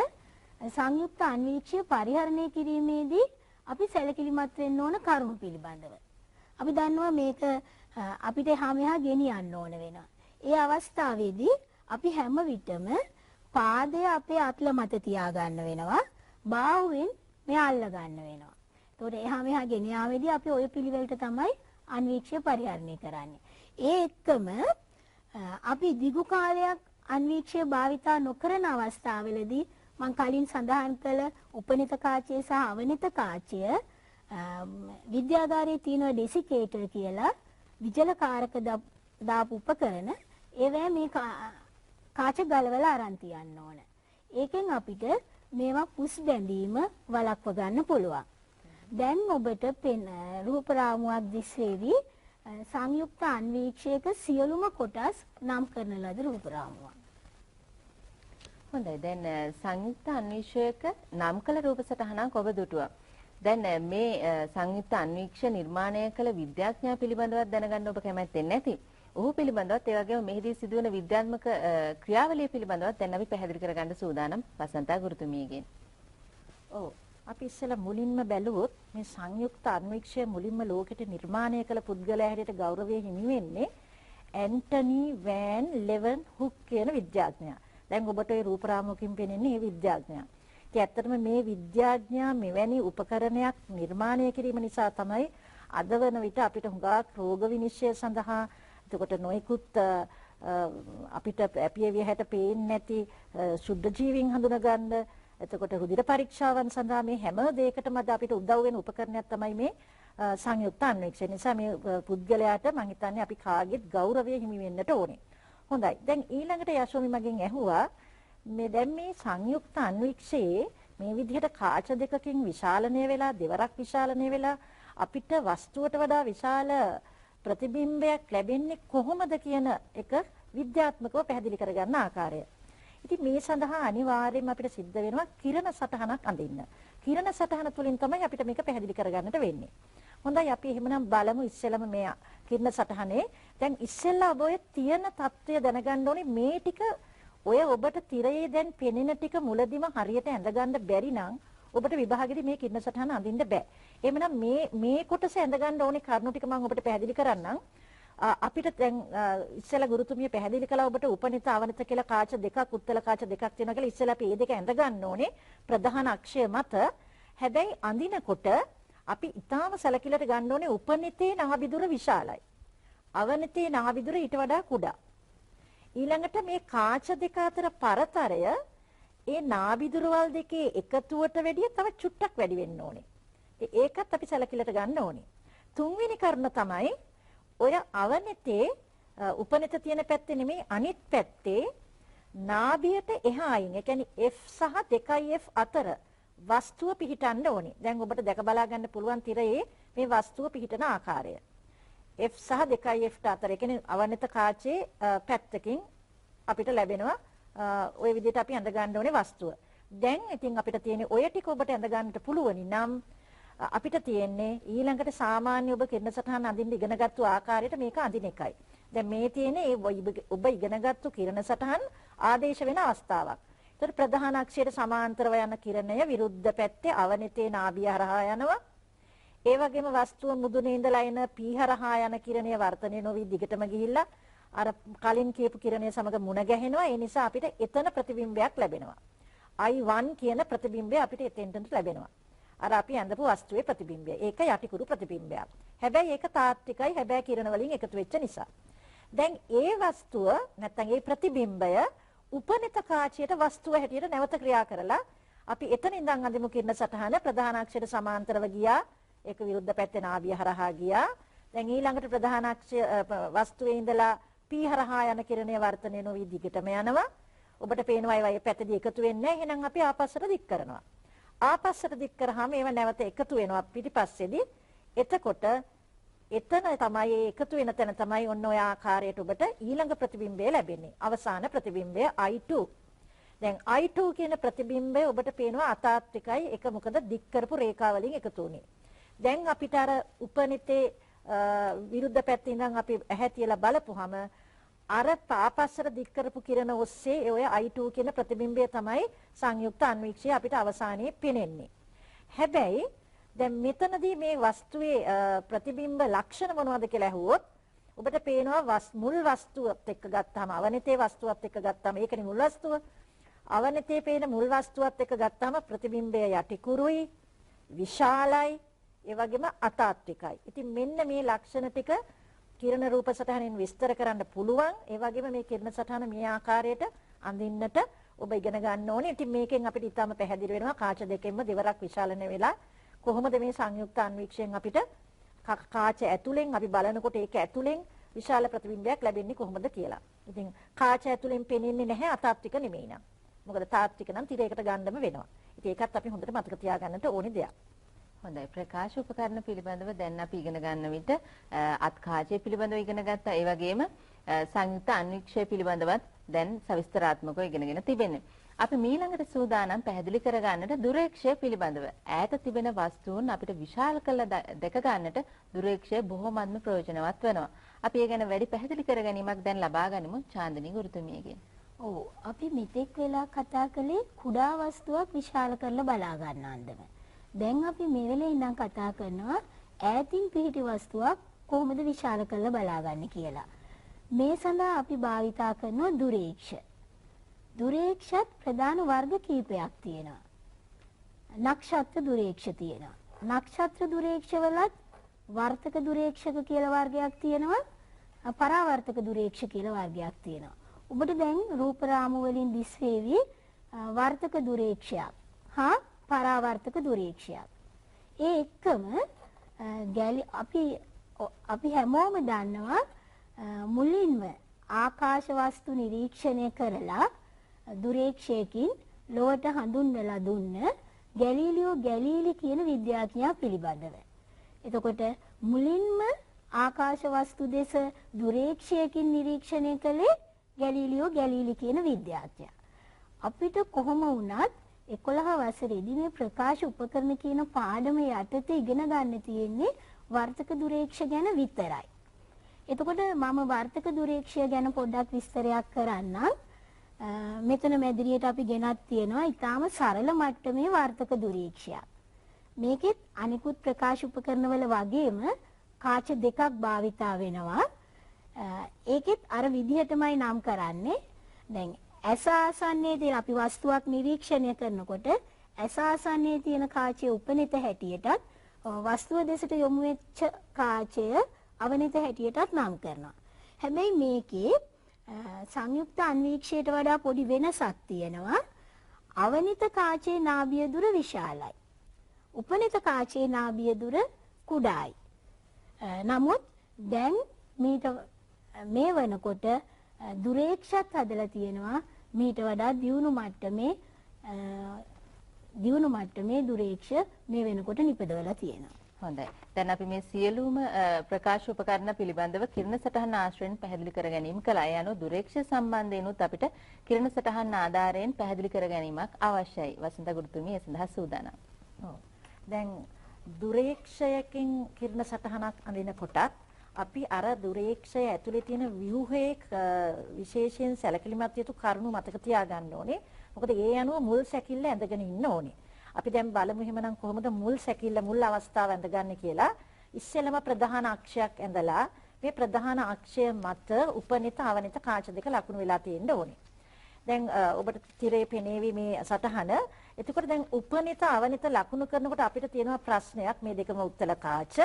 සංයුක්ත අන්වීක්ෂය පරිහරණය කිරීමේදී අපි සැලකිලිමත් වෙන්න ඕන කරුණු පිළිබඳව. අපි දන්නවා මේක අපිට එහා මෙහා ගෙනියන්න ඕන වෙනවා. ඒ අවස්ථාවේදී අපි හැම විටම පාදය අපේ අත්ල මත තියාගන්න වෙනවා. බාහුවෙන් මෙයා අල්ල ගන්න වෙනවා. ඒතකොට එහා මෙහා ගෙන යාමේදී අපි ඔය පිළිවෙලට තමයි අන්වීක්ෂය පරිහරණය කරන්නේ. ඒ එක්කම අපි දිගු කාලයක් අන්වීක්ෂය භාවිතා නොකරන අවස්ථාවලදී මං කලින් සඳහන් කළ උපනිත කාචය සහ අවනිත කාචය විද්‍යාගාරයේ තියෙන ඩෙසිකේටර් කියලා විජලකාරක දාපු උපකරණ ඒවැ මේ කාච ගලවලා අරන් තියන්න ඕන. ඒකෙන් අපිට මේවා පුස් බැඳීම වළක්ව ගන්න පුළුවන්. දැන් ඔබට රූප රාමුවක් දිස්වේවි සංයුක්ත අන්වීක්ෂයක සියලුම කොටස් නම් කරන ලද රූප රාමුවක්. හොඳයි. දැන් සංයුක්ත අන්වීක්ෂයක නම් කළ රූප සටහනක් ඔබ දුටුවා. දැන් මේ සංයුක්ත අන්වීක්ෂ නිර්මාණය කළ විද්‍යාඥයා පිළිබඳව දැනගන්න ඔබ කැමැත්තෙන් නැති. ඔහු පිළිබඳවත් ඒ වගේම මෙහිදී සිදුවන විද්‍යාත්මක ක්‍රියාවලිය පිළිබඳවත් දැන් අපි පැහැදිලි කරගන්න සූදානම් වසන්තා ගුරුතුමියගෙන්. ඔව්. අපි ඉස්සෙල්ලා මුලින්ම බැලුවොත් මේ සංයුක්ත අන්වීක්ෂය මුලින්ම ලෝකෙට නිර්මාණය කළ පුද්ගලයා හැටියට ගෞරවය හිමි වෙන්නේ ඇන්ටනි වෑන් ලෙවන් හුක් කියන විද්‍යාඥයා. දැන් ඔබට ඒ රූප රාමුවකින් පෙනෙන්නේ මේ විද්‍යාඥයා. ඉතින් ඇත්තටම මේ විද්‍යාඥයා මෙවැනි උපකරණයක් නිර්මාණය කිරීම නිසා තමයි අද වන විට අපිට හුඟක් රෝග විනිශ්චය සඳහා එතකොට නොයෙකුත් අපිට ඇපියවිය හැට පේන්නේ නැති ශුද්ධ ජීවීන් හඳුනගන්න එතකොට රුධිර පරීක්ෂාවන් සඳහා මේ හැම දෙයකටම අද අපිට උදව් වෙන උපකරණයක් තමයි මේ සංයුක්ත අන්වීක්ෂය. නිසා මේ පුද්ගලයාට මං හිතන්නේ අපි කාගෙත් ගෞරවය හිමි වෙන්නට ඕනේ. හොඳයි. දැන් ඊළඟට යශෝමි මගෙන් ඇහුවා මේ දැන් මේ සංයුක්ත අන්වීක්ෂයේ මේ විදිහට කාච දෙකකින් විශාලනය වෙලා දෙවරක් විශාලනය වෙලා අපිට වස්තුවට වඩා විශාල ප්‍රතිබිම්බයක් ලැබෙන්නේ කොහොමද කියන එක විද්‍යාත්මකව පැහැදිලි කරගන්න ආකාරය. ඉතින් මේ සඳහා අනිවාර්යයෙන්ම අපිට සිද්ධ වෙනවා කිරණ සටහනක් අඳින්න. කිරණ සටහන තුලින් තමයි අපිට මේක පැහැදිලි කරගන්නට වෙන්නේ. හොඳයි, අපි එහෙමනම් බලමු ඉස්සෙල්ලම මේ කිරණ සටහනේ. දැන් ඉස්සෙල්ලා ඔබ ඔය තියෙන තත්ත්වය දැනගන්න ඕනේ. මේ ටික ඔය ඔබට තිරයේ දැන් පෙනෙන ටික මුලදිම හරියට ඇඳගන්න බැරි නම් ඔබට විභාගෙදී මේ කිරණ සටහන අඳින්න බෑ. එහෙමනම් මේ මේ කොටස ඇඳගන්න ඕනේ කරුණු ටික මම ඔබට පැහැදිලි කරන්නම්. අපිට දැන් ඉස්සෙල්ලා ගුරුතුමිය පැහැදිලි කළා ඔබට උපනිත අවනිත කියලා කාච දෙකක්, උත්තල කාච දෙකක් තියෙනවා කියලා. ඉස්සෙල්ලා අපි මේ දෙක ඇඳ ගන්න ඕනේ ප්‍රධාන අක්ෂය මත. හැබැයි අඳිනකොට අපි ඊටාම සැලකිල්ලට ගන්න ඕනේ උපනිතේ නාභිදුර විශාලයි, අවනිතේ නාභිදුර ඊට වඩා කුඩා. ඊළඟට මේ කාච දෙක අතර පරතරය ඒ නාභිදුරවල් දෙකේ එකතුවට වැඩිය තව චුට්ටක් වැඩි වෙන්න ඕනේ. ඒකත් අපි සැලකිල්ලට ගන්න ඕනේ. තුන්වෙනි කරුණ තමයි ඔය අවනිතේ උපනිත තියෙන පැත්තේ නෙමෙයි අනිත් පැත්තේ නාභියට එහායින්, ඒ කියන්නේ F සහ 2F අතර වස්තුව පිහිටන්න ඕනේ. දැන් ඔබට දැක බලා ගන්න පුළුවන් තිරයේ මේ වස්තුව පිහිටන ආකාරය. F සහ 2F අතර, ඒ කියන්නේ අවනිත කාචයේ පැත්තකින් අපිට ලැබෙනවා ඔය විදිහට අපි ඇඳ ගන්න ඕනේ වස්තුව. දැන් ඉතින් අපිට තියෙන්නේ ඔය ටික ඔබට ඇඳ ගන්නට පුළුවනි නම් අපිට තියෙන්නේ ඊළඟට සාමාන්‍ය ඔබ කිරණ සටහන අඳින්න ඉගෙනගත්තු ආකාරයට මේක අඳින එකයි. දැන් මේ තියෙන්නේ ඒ ඔබ ඉගෙනගත්තු කිරණ සටහන් ආදේශ වෙන අවස්ථාවක්. ඒතර ප්‍රධාන අක්ෂයට සමාන්තරව යන කිරණය විරුද්ධ පැත්තේ අවනිතේ නාභිය හරහා යනවා. ඒ වගේම වස්තුව මුදුනේ ඉඳලා එන P හරහා යන කිරණය වර්තනය නොවි දිගටම ගිහිල්ලා අර කලින් කියපු කිරණය සමග මුණ ගැහෙනවා. ඒ නිසා අපිට එතන ප්‍රතිබිම්බයක් ලැබෙනවා. I1 කියන ප්‍රතිබිම්බය අපිට එතෙන්ට ලැබෙනවා. අර අපි ඇඳපු වස්තුවේ ප්‍රතිබිම්බය. ඒක යටිකුරු ප්‍රතිබිම්බයක්. හැබැයි ඒක තාත්විකයි, හැබැයි කිරණ වලින් එකතු වෙච්ච නිසා. දැන් ඒ වස්තුව නැත්තම් ඒ ප්‍රතිබිම්බය උපනිත කාචයට වස්තුව හැටියට නැවත ක්‍රියා කරලා අපි එතන ඉඳන් අඳිමු කිරණ සටහන. ප්‍රධාන අක්ෂයට සමාන්තරව ගියා. ඒක විරුද්ධ පැත්තේ නාභිය හරහා ගියා. දැන් ඊළඟට ප්‍රධාන අක්ෂය වස්තුවේ ඉඳලා P හරහා යන කිරණය වර්තනය නොවි දිගටම යනවා. ඔබට පේනවා ඒවා ඒ පැත්තදී එකතු වෙන්නේ නැහැ. එහෙනම් අපි ආපස්සට දික් කරනවා. ආපස්සට දික් කරාම ඒවා නැවත එකතු වෙනවා පිටිපස්සේදී. එතකොට එතන තමයි ඒ එකතු වෙන තැන තමයි ඔන්න ඔය ආකාරයට ඔබට ඊළඟ ප්‍රතිබිම්බය ලැබෙන්නේ. අවසාන ප්‍රතිබිම්බය I2. දැන් I2 කියන ප්‍රතිබිම්බය ඔබට පේනවා අතාත්විකයි. ඒක මොකද දික් කරපු රේඛා වලින් එකතු වුනේ. දැන් අපිට අර උපනිතේ විරුද්ධ පැත්තේ ඉඳන් අපි ඇහැ තියලා බලපුවාම අර පාපස්සට දික් කරපු කිරණ ඔස්සේ ඔය I2 කියන ප්‍රතිබිම්බය තමයි සංයුක්ත අන්වීක්ෂය අපිට අවසානයේ පෙනෙන්නේ. හැබැයි දැන් මෙතනදී මේ වස්තුවේ ප්‍රතිබිම්බ ලක්ෂණ මොනවද කියලා ඇහුවොත් ඔබට පේනවා මුල් වස්තුවත් එක්ක ගත්තාම, අවනිතේ වස්තුවත් එක්ක ගත්තාම, ඒකනේ මුල් වස්තුව. අවනිතේ පේන මුල් වස්තුවත් එක්ක ගත්තාම ප්‍රතිබිම්බය යටිකුරුයි, විශාලයි, ඒ වගේම අතාත්විකයි. ඉතින් මෙන්න මේ ලක්ෂණ ටික කිරණ රූප සටහනින් විස්තර කරන්න පුළුවන්. ඒ වගේම මේ කිරණ සටහන මේ ආකාරයට අඳින්නට ඔබ ඉගෙන ගන්න ඕනේ. ඉතින් මේකෙන් අපිට ඉතාම පැහැදිලි වෙනවා කාච දෙකෙන්ම දෙවරක් විශාලන වෙලා කොහොමද මේ සංයුක්ත අන්වීක්ෂයෙන් අපිට කාච ඇතුලෙන් අපි බලනකොට ඒක ඇතුලෙන් විශාල ප්‍රතිබිම්බයක් ලැබෙන්නේ කොහොමද කියලා. ඉතින් කාච ඇතුලෙන් පෙනෙන්නේ නැහැ අතාත්වික නෙමෙයි නම්. මොකද තාත්වික නම් තිරයකට ගන්නම වෙනවා. ඉතින් ඒකත් අපි හොඳට මතක තියාගන්නට ඕනේ දෙයක්. හොඳයි, ප්‍රකාශ උපකරණ පිළිබඳව දැන් අපි ඉගෙන ගන්න විට අත්කාචය පිළිබඳව ඉගෙන ගත්තා. ඒ වගේම සංයුක්ත අන්වීක්ෂය පිළිබඳවත් දැන් සවිස්තරාත්මකව ඉගෙනගෙන තිබෙන්නේ. අපි මීළඟට සූදානම් පැහැදිලි කරගන්නට දුරේක්ෂය පිළිබඳව. ඈත තිබෙන වස්තුන් අපිට විශාල කරලා දැක ගන්නට දුරේක්ෂය බොහොමත්ම ප්‍රයෝජනවත් වෙනවා. අපි ඒ ගැන වැඩි පැහැදිලි කර ගැනීමක් දැන් ලබා ගනිමු චාන්දනී ගුරුතුමියගෙන්. ඔව්, අපි මෙතෙක් වෙලා කතා කළේ කුඩා වස්තුවක් විශාල කරලා බලා ගන්න අන්දම. දැන් අපි මේ වෙලේ ඉඳන් කතා කරනවා ඈතින් පිහිටි වස්තුවක් කොහොමද විශාල කරලා බලාගන්නේ කියලා. මේ සඳහා අපි භාවිතා කරනවා දුරේක්ෂ. දුරේක්ෂත් ප්‍රධාන වර්ග කීපයක් තියෙනවා. නක්ෂත්‍ර දුරේක්ෂ තියෙනවා. නක්ෂත්‍ර දුරේක්ෂ වලත් වර්තක දුරේක්ෂක කියලා වර්ගයක් තියෙනවා. පරාවර්තක දුරේක්ෂ කියලා වර්ගයක් තියෙනවා. ඔබට දැන් රූප රාමු වලින් දිස් වේවි වර්තක දුරේක්ෂයක්. හා පරාවර්තක දුරීක්ෂයක්. ඒ එක්කම අපි හැමෝම දන්නවා මුලින්ම ආකාශ වස්තු නිරීක්ෂණය කරලා දුරීක්ෂයකින් ලොවට හඳුන්වලා දුන්න ගැලීලියෝ ගැලීලි කියන විද්‍යාඥයා පිළිබඳව. එතකොට මුලින්ම ආකාශ වස්තු දෙස දුරීක්ෂයකින් නිරීක්ෂණය කළේ ගැලීලියෝ ගැලීලි කියන විද්‍යාඥයා. අපිට කොහොම වුණත් 11 වසරේදී මේ ප්‍රකාශ උපකරණ කියන පාඩම යටතේ ඉගෙන ගන්න තියෙන්නේ වර්තක දුරීක්ෂ ගැන විතරයි. එතකොට මම වර්තක දුරීක්ෂය ගැන පොඩ්ඩක් විස්තරයක් කරන්නම්. මෙතන මැදිරියට අපි ගෙනත් තියෙනවා ඊටාම සරල මට්ටමේ වර්තක දුරීක්ෂයක්. මේකෙත් අනිකුත් ප්‍රකාශ උපකරණවල වගේම කාච දෙකක් භාවිතා වෙනවා. ඒකෙත් අර විදිහටමයි නම් කරන්නේ. දැන් ඇස ආසන්නයේ තියෙන අපි වස්තුවක් නිරීක්ෂණය කරනකොට ඇස ආසන්නයේ තියෙන කාචය උපනිත හැටියටත් වස්තුව දෙසට යොමු වෙච්ච කාචය අවනිත හැටියටත් නම් කරනවා. හැබැයි මේකේ සංයුක්ත අන්වීක්ෂයට වඩා පොඩි වෙනසක් තියෙනවා. අවනිත කාචයේ නාභිය දුර විශාලයි. උපනිත කාචයේ නාභිය දුර කුඩායි. නමුත් දැන් මේ වෙනකොට දුරේක්ෂත් හදලා තියෙනවා මීට වඩා දියුණු මට්ටමේ දුරේක්ෂ මේ වෙනකොට නිපදවලා තියෙනවා. හොඳයි. දැන් අපි මේ සියලුම ප්‍රකාශ උපකරණ පිළිබඳව කිරණ සටහන් ආශ්‍රයෙන් පැහැදිලි කර ගැනීම කළා. ඒ අනුව දුරේක්ෂ සම්බන්ධයෙන්ුත් අපිට කිරණ සටහන් ආධාරයෙන් පැහැදිලි කර ගැනීමක් අවශ්‍යයි. වසන්ත ගුරුතුමිය ඒ සඳහා සූදානම්. ඔව්. දැන් දුරේක්ෂයකින් කිරණ සටහනක් අඳිනකොටත් අපි අර දුරේක්ෂය ඇතුලේ තියෙන ව්‍යුහයේ විශේෂයෙන් සැලකිලිමත් යුතු කරුණු මතක තියාගන්න ඕනේ. මොකද ඒ අනුව මුල් සැකිල්ල ඇඳගෙන ඉන්න ඕනේ. අපි දැන් බලමු එහෙමනම් කොහොමද මුල් සැකිල්ල මුල් අවස්ථාව ඇඳගන්නේ කියලා. ඉස්සෙල්ලම ප්‍රධාන අක්ෂයක් ඇඳලා මේ ප්‍රධාන අක්ෂය මත උපනිත අවනිත කාච දෙක ලකුණු වෙලා තියෙන්න ඕනේ. දැන් ඔබට තිරේ පෙනේවි මේ සටහන. එතකොට දැන් උපනිත අවනිත ලකුණු කරනකොට අපිට තියෙනවා ප්‍රශ්නයක්, මේ දෙකම උත්තල කාච.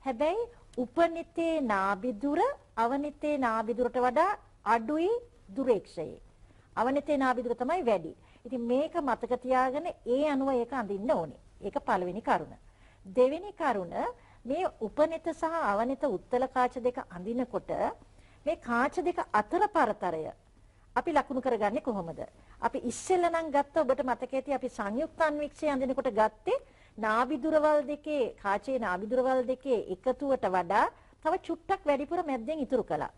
හැබැයි උපනිතේ නාභි දුර අවනිතේ නාභි දුරට වඩා අඩුයි දුරේක්ෂයේ. අවනිතේ නාභි දුර තමයි වැඩි. ඉතින් මේක මතක තියාගෙන ඒ අනුව ඒක අඳින්න ඕනේ. ඒක පළවෙනි කරුණ. දෙවෙනි කරුණ, මේ උපනිත සහ අවනිත උත්තල කාච දෙක අඳිනකොට මේ කාච දෙක අතර පරතරය අපි ලකුණු කරගන්නේ කොහොමද? අපි ඉස්සෙල්ලා නම් ගත්ත ඔබට මතක ඇති අපි සංයුක්ත අන්වීක්ෂය අඳිනකොට ගත්තේ නාභි දුරවල් දෙකේ කාචයේ නාභි දුරවල් දෙකේ එකතුවට වඩා තව චුට්ටක් වැඩිපුර මැද්දෙන් ඉතුරු කළා.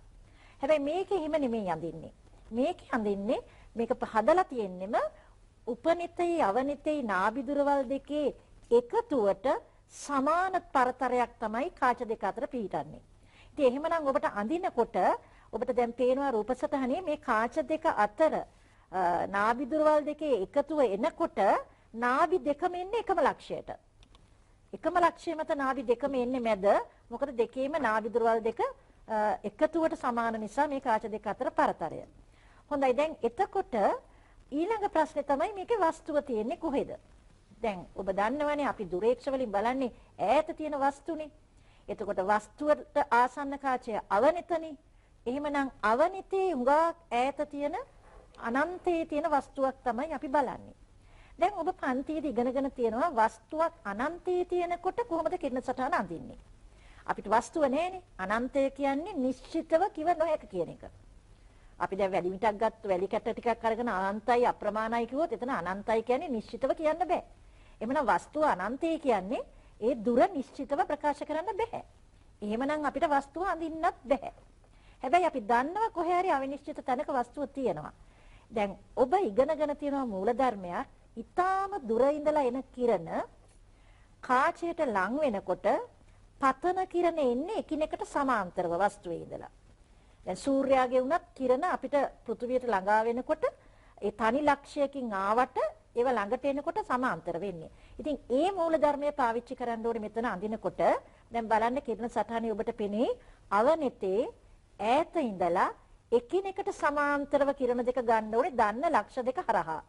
හැබැයි මේකේ එහෙම නෙමෙයි අඳින්නේ. මේකේ අඳින්නේ මේක හදලා තියෙන්නෙම උපනිතේ අවනිතේ නාභි දුරවල් දෙකේ එකතුවට සමාන පරතරයක් තමයි කාච දෙක අතර පිහිටන්නේ. ඉතින් එහෙමනම් ඔබට අඳිනකොට ඔබට දැන් පේනවා රූප සටහනේ මේ කාච දෙක අතර නාභි දුරවල් දෙකේ එකතුව එනකොට නාභි දෙකම එන්නේ එකම ලක්ෂයට. එකම ලක්ෂය මත නාභි දෙකම එන්නේ මැද. මොකද දෙකේම නාභි දුරවල් දෙක එකතුවට සමාන නිසා මේ කාච දෙක අතර පරතරය. හොඳයි, දැන් එතකොට ඊළඟ ප්‍රශ්නේ තමයි මේකේ වස්තුව තියෙන්නේ කොහෙද? දැන් ඔබ දන්නවනේ අපි දුරේක්ෂ වලින් බලන්නේ ඈත තියෙන වස්තුනේ. එතකොට වස්තුවට ආසන්න කාචය අවනිතනේ. එහෙමනම් අවනිතේ හුඟක් ඈත තියෙන අනන්තයේ තියෙන වස්තුවක් තමයි අපි බලන්නේ. දැන් ඔබ පන්තියේදී ඉගෙනගෙන තියෙනවා වස්තුවක් අනන්තයේ තියෙනකොට කොහොමද කිරණ සටහන අඳින්නේ? අපිට වස්තුව නෑනේ. අනන්තය කියන්නේ නිශ්චිතව කිව නොහැක කියන එක. අපි දැන් වැලි මිටක් ගත්ත වැලි කැට ටිකක් අරගෙන අනන්තයි අප්‍රමාණයි කිව්වොත් එතන අනන්තයි කියන්නේ නිශ්චිතව කියන්න බෑ. එහෙමනම් වස්තුව අනන්තය කියන්නේ ඒ දුර නිශ්චිතව ප්‍රකාශ කරන්න බෑ. එහෙමනම් අපිට වස්තුව අඳින්නත් බෑ. හැබැයි අපි දන්නවා කොහේ හරි අවිනිශ්චිත තැනක වස්තුව තියෙනවා. දැන් ඔබ ඉගෙනගෙන තියෙනවා මූලධර්මයක්. ඊටාම දුර ඉඳලා එන කිරණ කාචයට ලං වෙනකොට පතන කිරණ එන්නේ එකිනෙකට සමාන්තරව වස්තුවේ ඉඳලා. දැන් සූර්යාගේ වුණත් කිරණ අපිට පෘථිවියට ළඟා වෙනකොට ඒ තනි ලක්ෂයකින් ආවට ඒව ළඟට එනකොට සමාන්තර වෙන්නේ. ඉතින් ඒ මූලධර්මය පාවිච්චි කරන්න ඕනේ මෙතන අඳිනකොට. දැන් බලන්න කිරණ සටහනේ ඔබට පෙනේ අවනෙතේ ඈත ඉඳලා එකිනෙකට සමාන්තරව කිරණ දෙක ගන්න ඕනේ දන්න ලක්ෂ දෙක හරහා.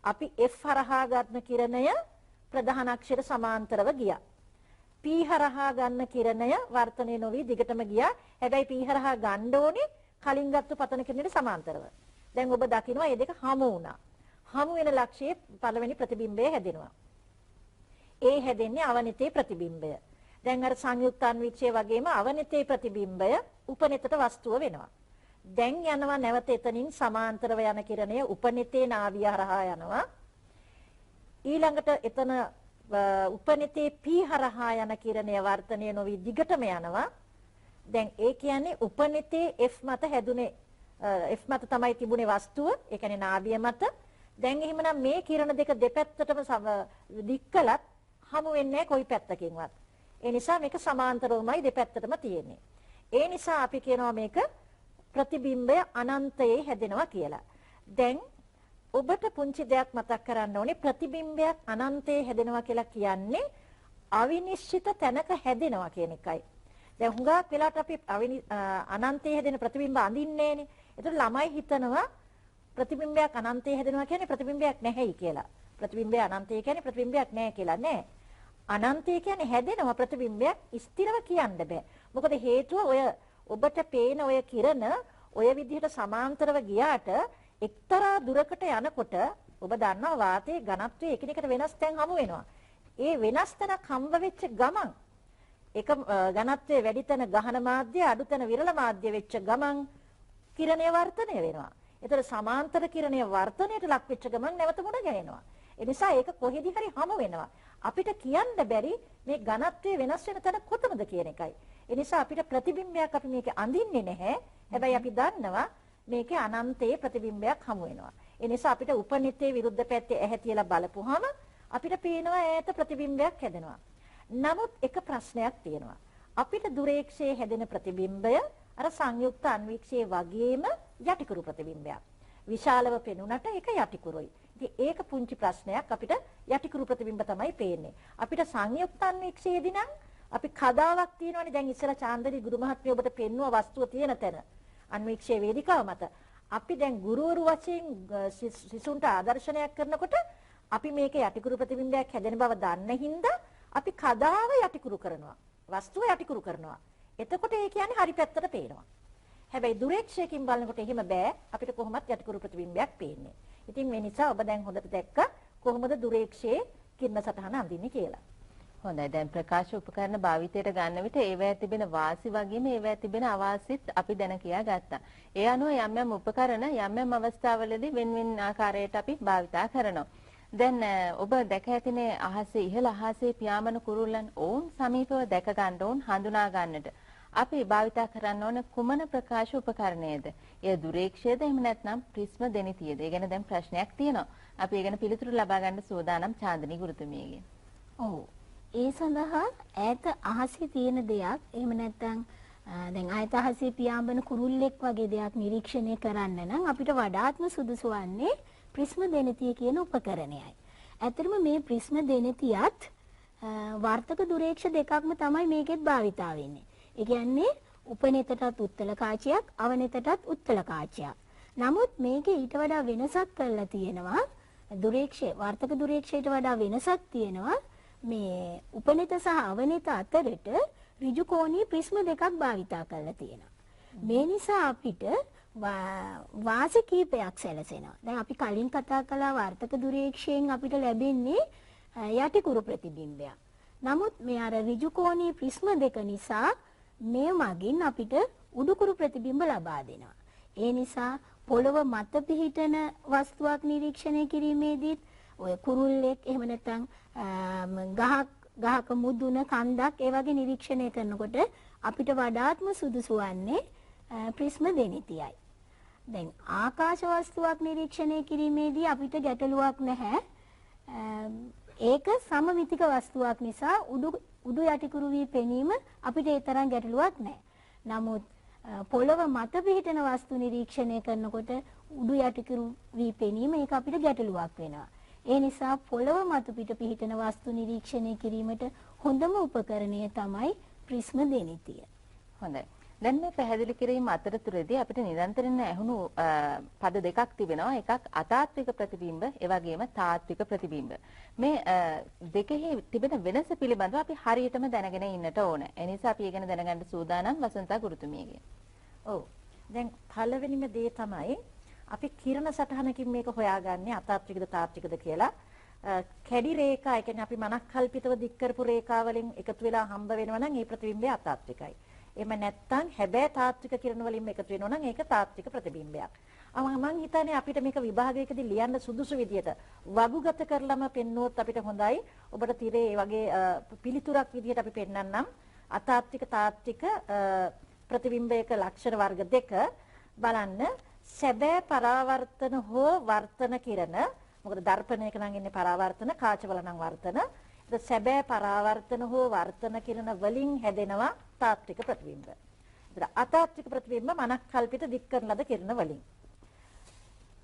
අපි F හරහා ගන්න කිරණය ප්‍රධාන අක්ෂයට සමාන්තරව ගියා. P හරහා ගන්න කිරණය වර්තනය නොවි දිගටම ගියා. හැබැයි P හරහා ගන්න ඕනේ කලින් ගත්ත පතන කිරණයට සමාන්තරව. දැන් ඔබ දකිනවා මේ දෙක හමු වුණා. හමු වෙන ලක්ෂයේ පළවෙනි ප්‍රතිබිම්බය හැදෙනවා. ඒ හැදෙන්නේ අවනිතේ ප්‍රතිබිම්බය. දැන් අර සංයුක්ත අන්වීක්ෂය වගේම අවනිතේ ප්‍රතිබිම්බය උපනෙතට වස්තුව වෙනවා. දැන් යනවා නැවත එතනින් සමාන්තරව යන කිරණය උපනෙතේ නාවිය හරහා යනවා. ඊළඟට එතන උපනෙතේ P හරහා යන කිරණය වර්ධනය නොවි දිගටම යනවා. දැන් ඒ කියන්නේ උපනෙතේ F මත හැදුනේ, F මත තමයි තිබුණේ වස්තුව, ඒ කියන්නේ නාවිය මත. දැන් එහෙමනම් මේ කිරණ දෙක දෙපැත්තටම දික් කළත් හමු වෙන්නේ නැහැ කොයි පැත්තකින්වත්. ඒ නිසා මේක සමාන්තරවමයි දෙපැත්තටම තියෙන්නේ. ඒ නිසා අපි කියනවා මේක ප්‍රතිබිම්බය අනන්තයේ හැදෙනවා කියලා. දැන් ඔබට පුංචි දෙයක් මතක් කරන්න ඕනේ. ප්‍රතිබිම්බයක් අනන්තයේ හැදෙනවා කියලා කියන්නේ අවිනිශ්චිත තැනක හැදෙනවා කියන එකයි. දැන් හුඟක් වෙලාවට අපි අනන්තයේ හැදෙන ප්‍රතිබිම්බ අඳින්නේනේ. ඒතර ළමයි හිතනවා ප්‍රතිබිම්බයක් අනන්තයේ හැදෙනවා කියන්නේ ප්‍රතිබිම්බයක් නැහැයි කියලා. ප්‍රතිබිම්බය අනන්තය කියන්නේ ප්‍රතිබිම්බයක් නැහැ කියලා නෑ. අනන්තය කියන්නේ හැදෙනවා ප්‍රතිබිම්බයක් ස්ථිරව කියන්න බෑ. මොකද හේතුව ඔය ඔබට පේන ඔය කිරණ ඔය විදිහට සමාන්තරව ගියාට එක්තරා දුරකට යනකොට ඔබ දන්නවා වාතයේ ඝනත්වය එකිනෙකට වෙනස් තැන් හමු වෙනවා. ඒ වෙනස් තැනක් හම්බ වෙච්ච ගමන් එක ඝනත්වයේ වැඩි තැන ගහන මාධ්‍ය අඩු තැන විරල මාධ්‍ය වෙච්ච ගමන් කිරණය වර්ධනය වෙනවා. ඒතර සමාන්තර කිරණය වර්ධනයට ලක් වෙච්ච ගමන් නැවත මුණ ගැහෙනවා. ඒ නිසා ඒක කොහෙදි හරි හමු වෙනවා. අපිට කියන්න බැරි මේ ඝනත්වය වෙනස් වෙන තැන කොතනද කියන එකයි. ඒ නිසා අපිට ප්‍රතිබිම්බයක් අපි මේක අඳින්නේ නැහැ. හැබැයි අපි දන්නවා මේකේ අනන්තයේ ප්‍රතිබිම්බයක් හමු වෙනවා. ඒ නිසා අපිට උපනිතේ විරුද්ධ පැත්තේ ඇහැ තියලා බලපුවාම අපිට පේනවා ඈත ප්‍රතිබිම්බයක් හැදෙනවා. නමුත් එක ප්‍රශ්නයක් තියෙනවා. අපිට දුරේක්ෂයේ හැදෙන ප්‍රතිබිම්බය අර සංයුක්ත අන්වීක්ෂයේ වගේම යටිකුරු ප්‍රතිබිම්බයක්. විශාලව පෙනුනට ඒක යටිකුරුයි. ඉතින් ඒක පුංචි ප්‍රශ්නයක්. අපිට යටිකුරු ප්‍රතිබිම්බ තමයි පේන්නේ. අපිට සංයුක්ත අන්වීක්ෂයේදී නම් අපි කදාවක් තියෙනවනේ. දැන් ඉස්සර චාන්දරි ගුරු මහත්මිය ඔබට පෙන්නුව වස්තුව තියෙන තැන අන්වීක්ෂයේ වේදිකාව මත. අපි දැන් ගුරුවරු වශයෙන් සිසුන්ට ආදර්ශනයක් කරනකොට අපි මේක යටිකුරු ප්‍රතිබිම්බයක් හැදෙන බව දන්න හින්දා අපි කදාව යටිකුරු කරනවා. වස්තුව යටිකුරු කරනවා. එතකොට ඒ කියන්නේ හරි පැත්තට පේනවා. හැබැයි දුරේක්ෂයකින් බලනකොට එහෙම බෑ. අපිට කොහොමත් යටිකුරු ප්‍රතිබිම්බයක් පේන්නේ. ඉතින් මේ නිසා ඔබ දැන් හොඳට දැක්ක කොහොමද දුරේක්ෂයේ කිරණ සටහන අඳින්නේ කියලා. හොඳයි. දැන් ප්‍රකාශ උපකරණ භාවිතයට ගන්න විට ඒවැය තිබෙන වාසි වගේම ඒවැය තිබෙන අවාසිත් අපි දැන කියා ගත්තා. ඒ අනුව යම් යම් උපකරණ යම් යම් අවස්ථාවලදී වෙන වෙන ආකාරයට අපි භාවිතා කරනවා. දැන් ඔබ දැක ඇතිනේ අහසේ ඉහළ අහසේ පියාඹන කුරුල්ලන් ඔවුන් සමීපව දැක ගන්න ඕන් හඳුනා ගන්නට අපි භාවිතා කරන්න ඕන කුමන ප්‍රකාශ උපකරණයද? එය දුරේක්ෂයද එහෙම නැත්නම් ප්‍රිස්ම දෙනිතියද? ඒ ගැන දැන් ප්‍රශ්නයක් තියෙනවා. අපි ඒ ගැන පිළිතුරු ලබා ගන්න සූදානම් චාන්දනී ගුරුතුමියගෙන්. ඔව්. ඒ සඳහා ඈත අහසේ තියෙන දෙයක් එහෙම නැත්නම් දැන් ඈත අහසේ පියාඹන කුරුල්ලෙක් වගේ දෙයක් නිරීක්ෂණය කරන්න නම් අපිට වඩාත්ම සුදුසු වන්නේ ප්‍රිස්ම දෙනිතිය කියන උපකරණයයි. ඇත්තටම මේ ප්‍රිස්ම දෙනිතියත් වර්තක දුරේක්ෂ දෙකක්ම තමයි මේකෙත් භාවිතා වෙන්නේ. ඒ කියන්නේ උපනෙතටත් උත්තල කාචයක්, අවනෙතටත් උත්තල කාචයක්. නමුත් මේකේ ඊට වඩා වෙනසක් කරලා තියෙනවා. දුරේක්ෂය වර්තක දුරේක්ෂයට වඩා වෙනසක් තියෙනවා. මේ උපනෙත සහ අවනෙත අතරට ඍජු කෝණීය ප්‍රිස්ම දෙකක් භාවිතා කරලා තියෙනවා. මේ නිසා අපිට වාසි කීපයක් සැලසෙනවා. දැන් අපි කලින් කතා කළා වර්තක දුරේක්ෂයෙන් අපිට ලැබෙන්නේ යටිකුරු ප්‍රතිබිම්බයක්. නමුත් මේ අර ඍජු කෝණීය ප්‍රිස්ම දෙක නිසා මේ මගින් අපිට උඩුකුරු ප්‍රතිබිම්බ ලබා දෙනවා. ඒ නිසා පොළව මත පිහිටන වස්තුවක් නිරීක්ෂණය කිරීමේදීත් ඔය කුරුල්ලෙක් එහෙම නැත්නම් ගහක මුදුන කන්දක් ඒ වගේ නිරීක්ෂණය කරනකොට අපිට වඩාත්ම සුදුසු වන්නේ ප්‍රිස්ම දෙනිතියයි. දැන් ආකාශ වස්තුවක් නිරීක්ෂණය කිරීමේදී අපිට ගැටලුවක් නැහැ. ඒක සමමිතික වස්තුවක් නිසා උඩු යටිකුරු වී පෙනීම අපිට ඒ තරම් ගැටලුවක් නැහැ. නමුත් පොළව මත පිහිටන වස්තු නිරීක්ෂණය කරනකොට උඩු යටිකුරු වී පෙනීම ඒක අපිට ගැටලුවක් වෙනවා. ඒ නිසා පොළව මත පිට පිහිටන වස්තු නිරීක්ෂණය කිරීමට හොඳම උපකරණය තමයි ප්‍රිස්ම දෙනිතිය. හොඳයි. දැන් මේ පැහැදිලි කිරීම අතරතුරේදී අපිට නිරන්තරයෙන් ඇහුණු පද දෙකක් තිබෙනවා. එකක් අතාත්වික ප්‍රතිබිම්බ, ඒ වගේම තාත්වික ප්‍රතිබිම්බ. මේ දෙකෙහි තිබෙන වෙනස පිළිබඳව අපි හරියටම දැනගෙන ඉන්නට ඕන. ඒ නිසා අපි ඒ ගැන දැනගන්න සූදානම් වසන්තා ගුරුතුමියගෙන්. ඔව්. දැන් පළවෙනිම දේ තමයි අපි කිරණ සටහනකින් මේක හොයාගන්නේ අතාත්විකද තාත්විකද කියලා. කැඩි රේඛා, ඒ කියන්නේ අපි මනස්කල්පිතව දික් කරපු රේඛා වලින් එකතු වෙලා හම්බ වෙනවා නම් ඒ ප්‍රතිබිම්බය අතාත්විකයි. එහෙම නැත්නම් හැබැයි තාත්වික කිරණ වලින් එකතු වෙනවා නම් ඒක තාත්වික ප්‍රතිබිම්බයක්. මං හිතන්නේ අපිට මේක විභාගයකදී ලියන්න සුදුසු විදියට වගුගත කරලම පෙන්නුවොත් අපිට හොඳයි. ඔබට තිරේ ඒ වගේ පිළිතුරක් විදියට අපි පෙන්වන්නම්. අතාත්වික තාත්වික ප්‍රතිබිම්බයක ලක්ෂණ වර්ග දෙක බලන්න. සැබෑ පරාවර්තන හෝ වර්තන කිරණ, මොකද දර්පණයක නම් ඉන්නේ පරාවර්තන, කාචවල නම් වර්තන. ඒක සැබෑ පරාවර්තන හෝ වර්තන කිරණ වලින් හැදෙනවා තාත්වික ප්‍රතිබිම්බ. ඒතර අතාත්වික ප්‍රතිබිම්බ මනස්කල්පිත දික් කරන ලද කිරණ වලින්.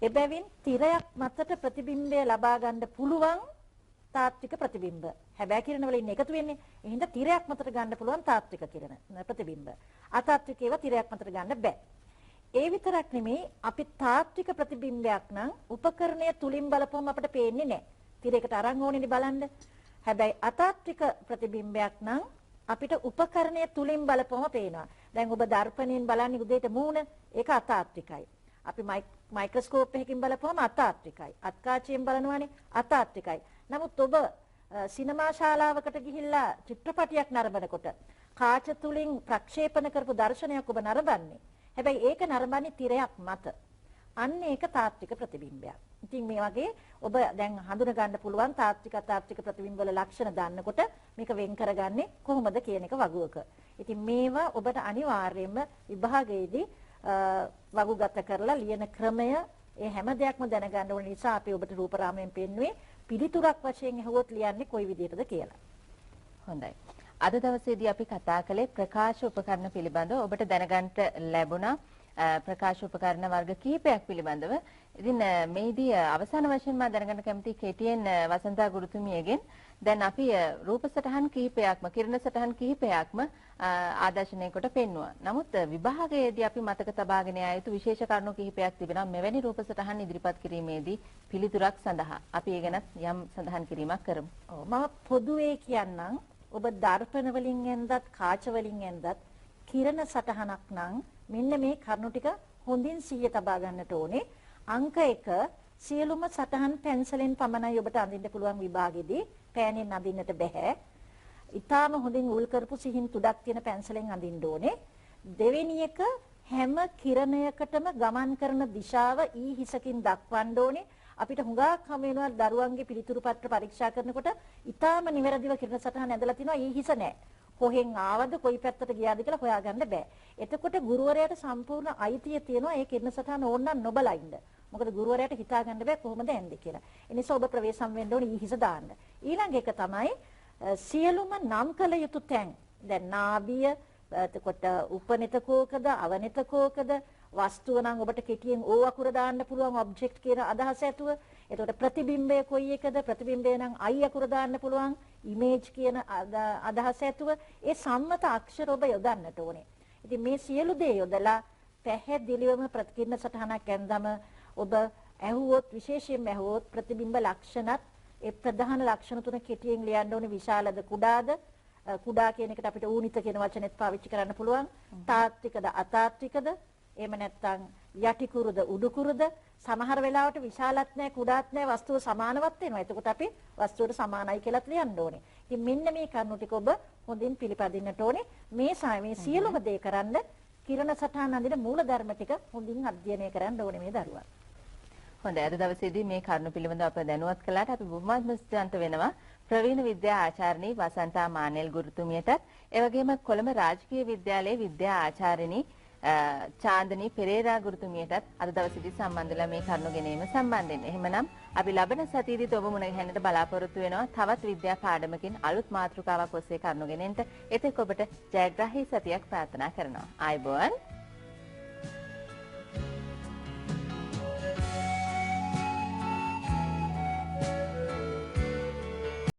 එබැවින් තිරයක් මතට ප්‍රතිබිම්බය ලබා ගන්න පුළුවන් තාත්වික ප්‍රතිබිම්බ. හැබැයි කිරණ වලින් එකතු වෙන්නේ. ඒ හින්දා තිරයක් මතට ගන්න පුළුවන් තාත්වික කිරණ ප්‍රතිබිම්බ. අතාත්වික ඒවා තිරයක් මතට ගන්න බෑ. ඒ විතරක් නෙමෙයි, අපි තාත්වික ප්‍රතිබිම්බයක් නම් උපකරණය තුලින් බලපුවම අපිට පේන්නේ නෑ. තිරයකට අරන් ඕනේනේ බලන්න. හැබැයි අතාත්වික ප්‍රතිබිම්බයක් නම් අපිට උපකරණය තුලින් බලපුවම පේනවා. දැන් ඔබ දර්පණයෙන් බලන්නේ උදේට මූණ, ඒක අතාත්විකයි. අපි මයික්‍රොස්කෝප් එකකින් බලපුවම අතාත්විකයි. අත්කාචයෙන් බලනවානේ අතාත්විකයි. නමුත් ඔබ සිනමා ශාලාවකට ගිහිල්ලා චිත්‍රපටයක් නරඹනකොට කාච තුලින් ප්‍රක්ෂේපණ කරපු දර්ශනයක් ඔබ නරඹන්නේ. හැබැයි ඒක නරඹන්නේ තිරයක් මත. අන්න ඒක තාත්වික ප්‍රතිබිම්බයක්. ඉතින් මේ වගේ ඔබ දැන් හඳුන ගන්න පුළුවන් තාත්වික අතාත්වික ප්‍රතිබිම්බ වල ලක්ෂණ දන්නකොට මේක වෙන් කරගන්නේ කොහොමද කියන එක වගුවක. ඉතින් මේවා ඔබට අනිවාර්යයෙන්ම විභාගයේදී වගුගත කරලා ලියන ක්‍රමය ඒ හැම දෙයක්ම දැනගන්න ඕන නිසා අපි ඔබට රූපරාමයෙන් පෙන්නුවේ පිළිතුරක් වශයෙන් ඇහුවොත් ලියන්නේ කොයි විදිහටද කියලා. හොඳයි. අද දවසේදී අපි කතා කළේ ප්‍රකාශ උපකරණ පිළිබඳව. ඔබට දැනගන්න ලැබුණා ප්‍රකාශ උපකරණ වර්ග කිහිපයක් පිළිබඳව. ඉතින් මේදී අවසාන වශයෙන් මම දැනගන්න කැමතියි කෙටියෙන් වසන්තා ගුරුතුමියගෙන්. දැන් අපි රූප සටහන් කිහිපයක්ම කිරණ සටහන් කිහිපයක්ම ආදර්ශනය කොට පෙන්නුවා. නමුත් විභාගයේදී අපි මතක තබාගෙන යා යුතු විශේෂ කරුණු කිහිපයක් තිබෙනවා මෙවැනි රූප සටහන් ඉදිරිපත් කිරීමේදී පිළිතුරක් සඳහා. අපි ඒ ගැනත් යම් සඳහන් කිරීමක් කරමු. ඔව්, මම පොදුවේ කියන්නම්. ඔබ දර්පණ වලින් ඇන්දත් කාච වලින් ඇන්දත් කිරණ සටහනක් නම් මෙන්න මේ කරුණු ටික හොඳින් සිහිය තබා ගන්නට ඕනේ. අංක 1, සියලුම සටහන් පැන්සලෙන් පමණයි ඔබට අඳින්න පුළුවන් විභාගෙදී. පෑනෙන් අඳින්නට බැහැ. ඊටාම හොඳින් උල් කරපු සිහින් තුඩක් තියෙන පැන්සලෙන් අඳින්න ඕනේ. දෙවෙනි එක, හැම කිරණයකටම ගමන් කරන දිශාව ඊ හිසකින් දක්වන්න ඕනේ. අපිට හුඟක් හම වෙනවා දරුවන්ගේ පිළිතුරු පත්‍ර පරීක්ෂා කරනකොට ඊටාම නිවැරදිව කිරණ සටහන ඇඳලා තිනවා ඊ හිස නෑ. කොහෙන් ආවද කොයි පැත්තට ගියාද කියලා හොයාගන්න බෑ. එතකොට ගුරුවරයාට සම්පූර්ණ අයිතිය තියෙනවා ඒ කිරණ සටහන ඕන නම් නොබලා ඉන්න. මොකද ගුරුවරයාට හිතා ගන්න බෑ කොහොමද ඇන්දේ කියලා. ඒ නිසා ඔබ ප්‍රවේශම් වෙන්න ඕනේ ඊ හිස දාන්න. ඊළඟ එක තමයි සියලුම නම් කළ යුතු තැන්. දැන් නාභිය, එතකොට උපනිත කෝකද අවනිත කෝකද, වස්තුව නම් ඔබට කෙටියෙන් ඕ අකුර දාන්න පුළුවන් ඔබ්ජෙක්ට් කියන අදහස ඇතුව. එතකොට ප්‍රතිබිම්බය කොයි එකද, ප්‍රතිබිම්බය නම් අයි අකුර දාන්න පුළුවන් ඉමේජ් කියන අදහස ඇතුව. ඒ සම්මත අක්ෂර ඔබ යොදන්නට ඕනේ. ඉතින් මේ සියලු දේ යොදලා පැහැදිලිවම ප්‍රතිකිරණ සටහනක් ඇන්දම ඔබ ඇහුවොත්, විශේෂයෙන්ම ඇහුවොත් ප්‍රතිබිම්බ ලක්ෂණත් ඒ ප්‍රධාන ලක්ෂණ තුන කෙටියෙන් ලියන්න ඕනේ. විශාලද කුඩාද, කුඩා කියන එකට අපිට ඌනිත කියන වචනේත් පාවිච්චි කරන්න පුළුවන්. තාත්විකද අතාත්විකද, එහෙම නැත්නම් යටිකුරුද උඩුකුරුද. සමහර වෙලාවට විශාලත් නෑ කුඩාත් නෑ වස්තුව සමානවත් වෙනවා. එතකොට අපි වස්තුවට සමානයි කියලාත් ලියන්න ඕනේ. ඉතින් මෙන්න මේ කරුණු ටික ඔබ හොඳින් පිළිපදින්නට ඕනේ. මේ සියලුම දේ කරන්න කිරණ සටහන් අඳින මූලධර්ම ටික හොඳින් අධ්‍යයනය කරන්න ඕනේ මේ දරුවන්. හොඳයි. අද දවසේදී මේ කරුණු පිළිබඳව අප දැනුවත් කළාට අපි බොහොමත්ම ස්තුතිවන්ත වෙනවා ප්‍රවීණ විද්‍යා ආචාර්යනී වසන්තා මානෙල් ගුරුතුමියටත්, ඒ වගේම කොළඹ රාජකීය විද්‍යාලයේ විද්‍යා ආචාර්යනී චාන්දනී පෙරේරා ගුරුතුමියටත් අද දවසේදී සම්බන්ධ වෙලා මේ කරුණු ගැනීම සම්බන්ධයෙන්. එහෙමනම් අපි ලබන සතියේදීත් ඔබ මුණ ගැහෙන්නට බලාපොරොත්තු වෙනවා තවත් විද්‍යා පාඩමකින් අලුත් මාතෘකාවක් ඔස්සේ කරුණු ගෙනෙන්නට. එතෙක් ඔබට ජයග්‍රාහී සතියක් ප්‍රාර්ථනා කරනවා. ආයුබෝවන්.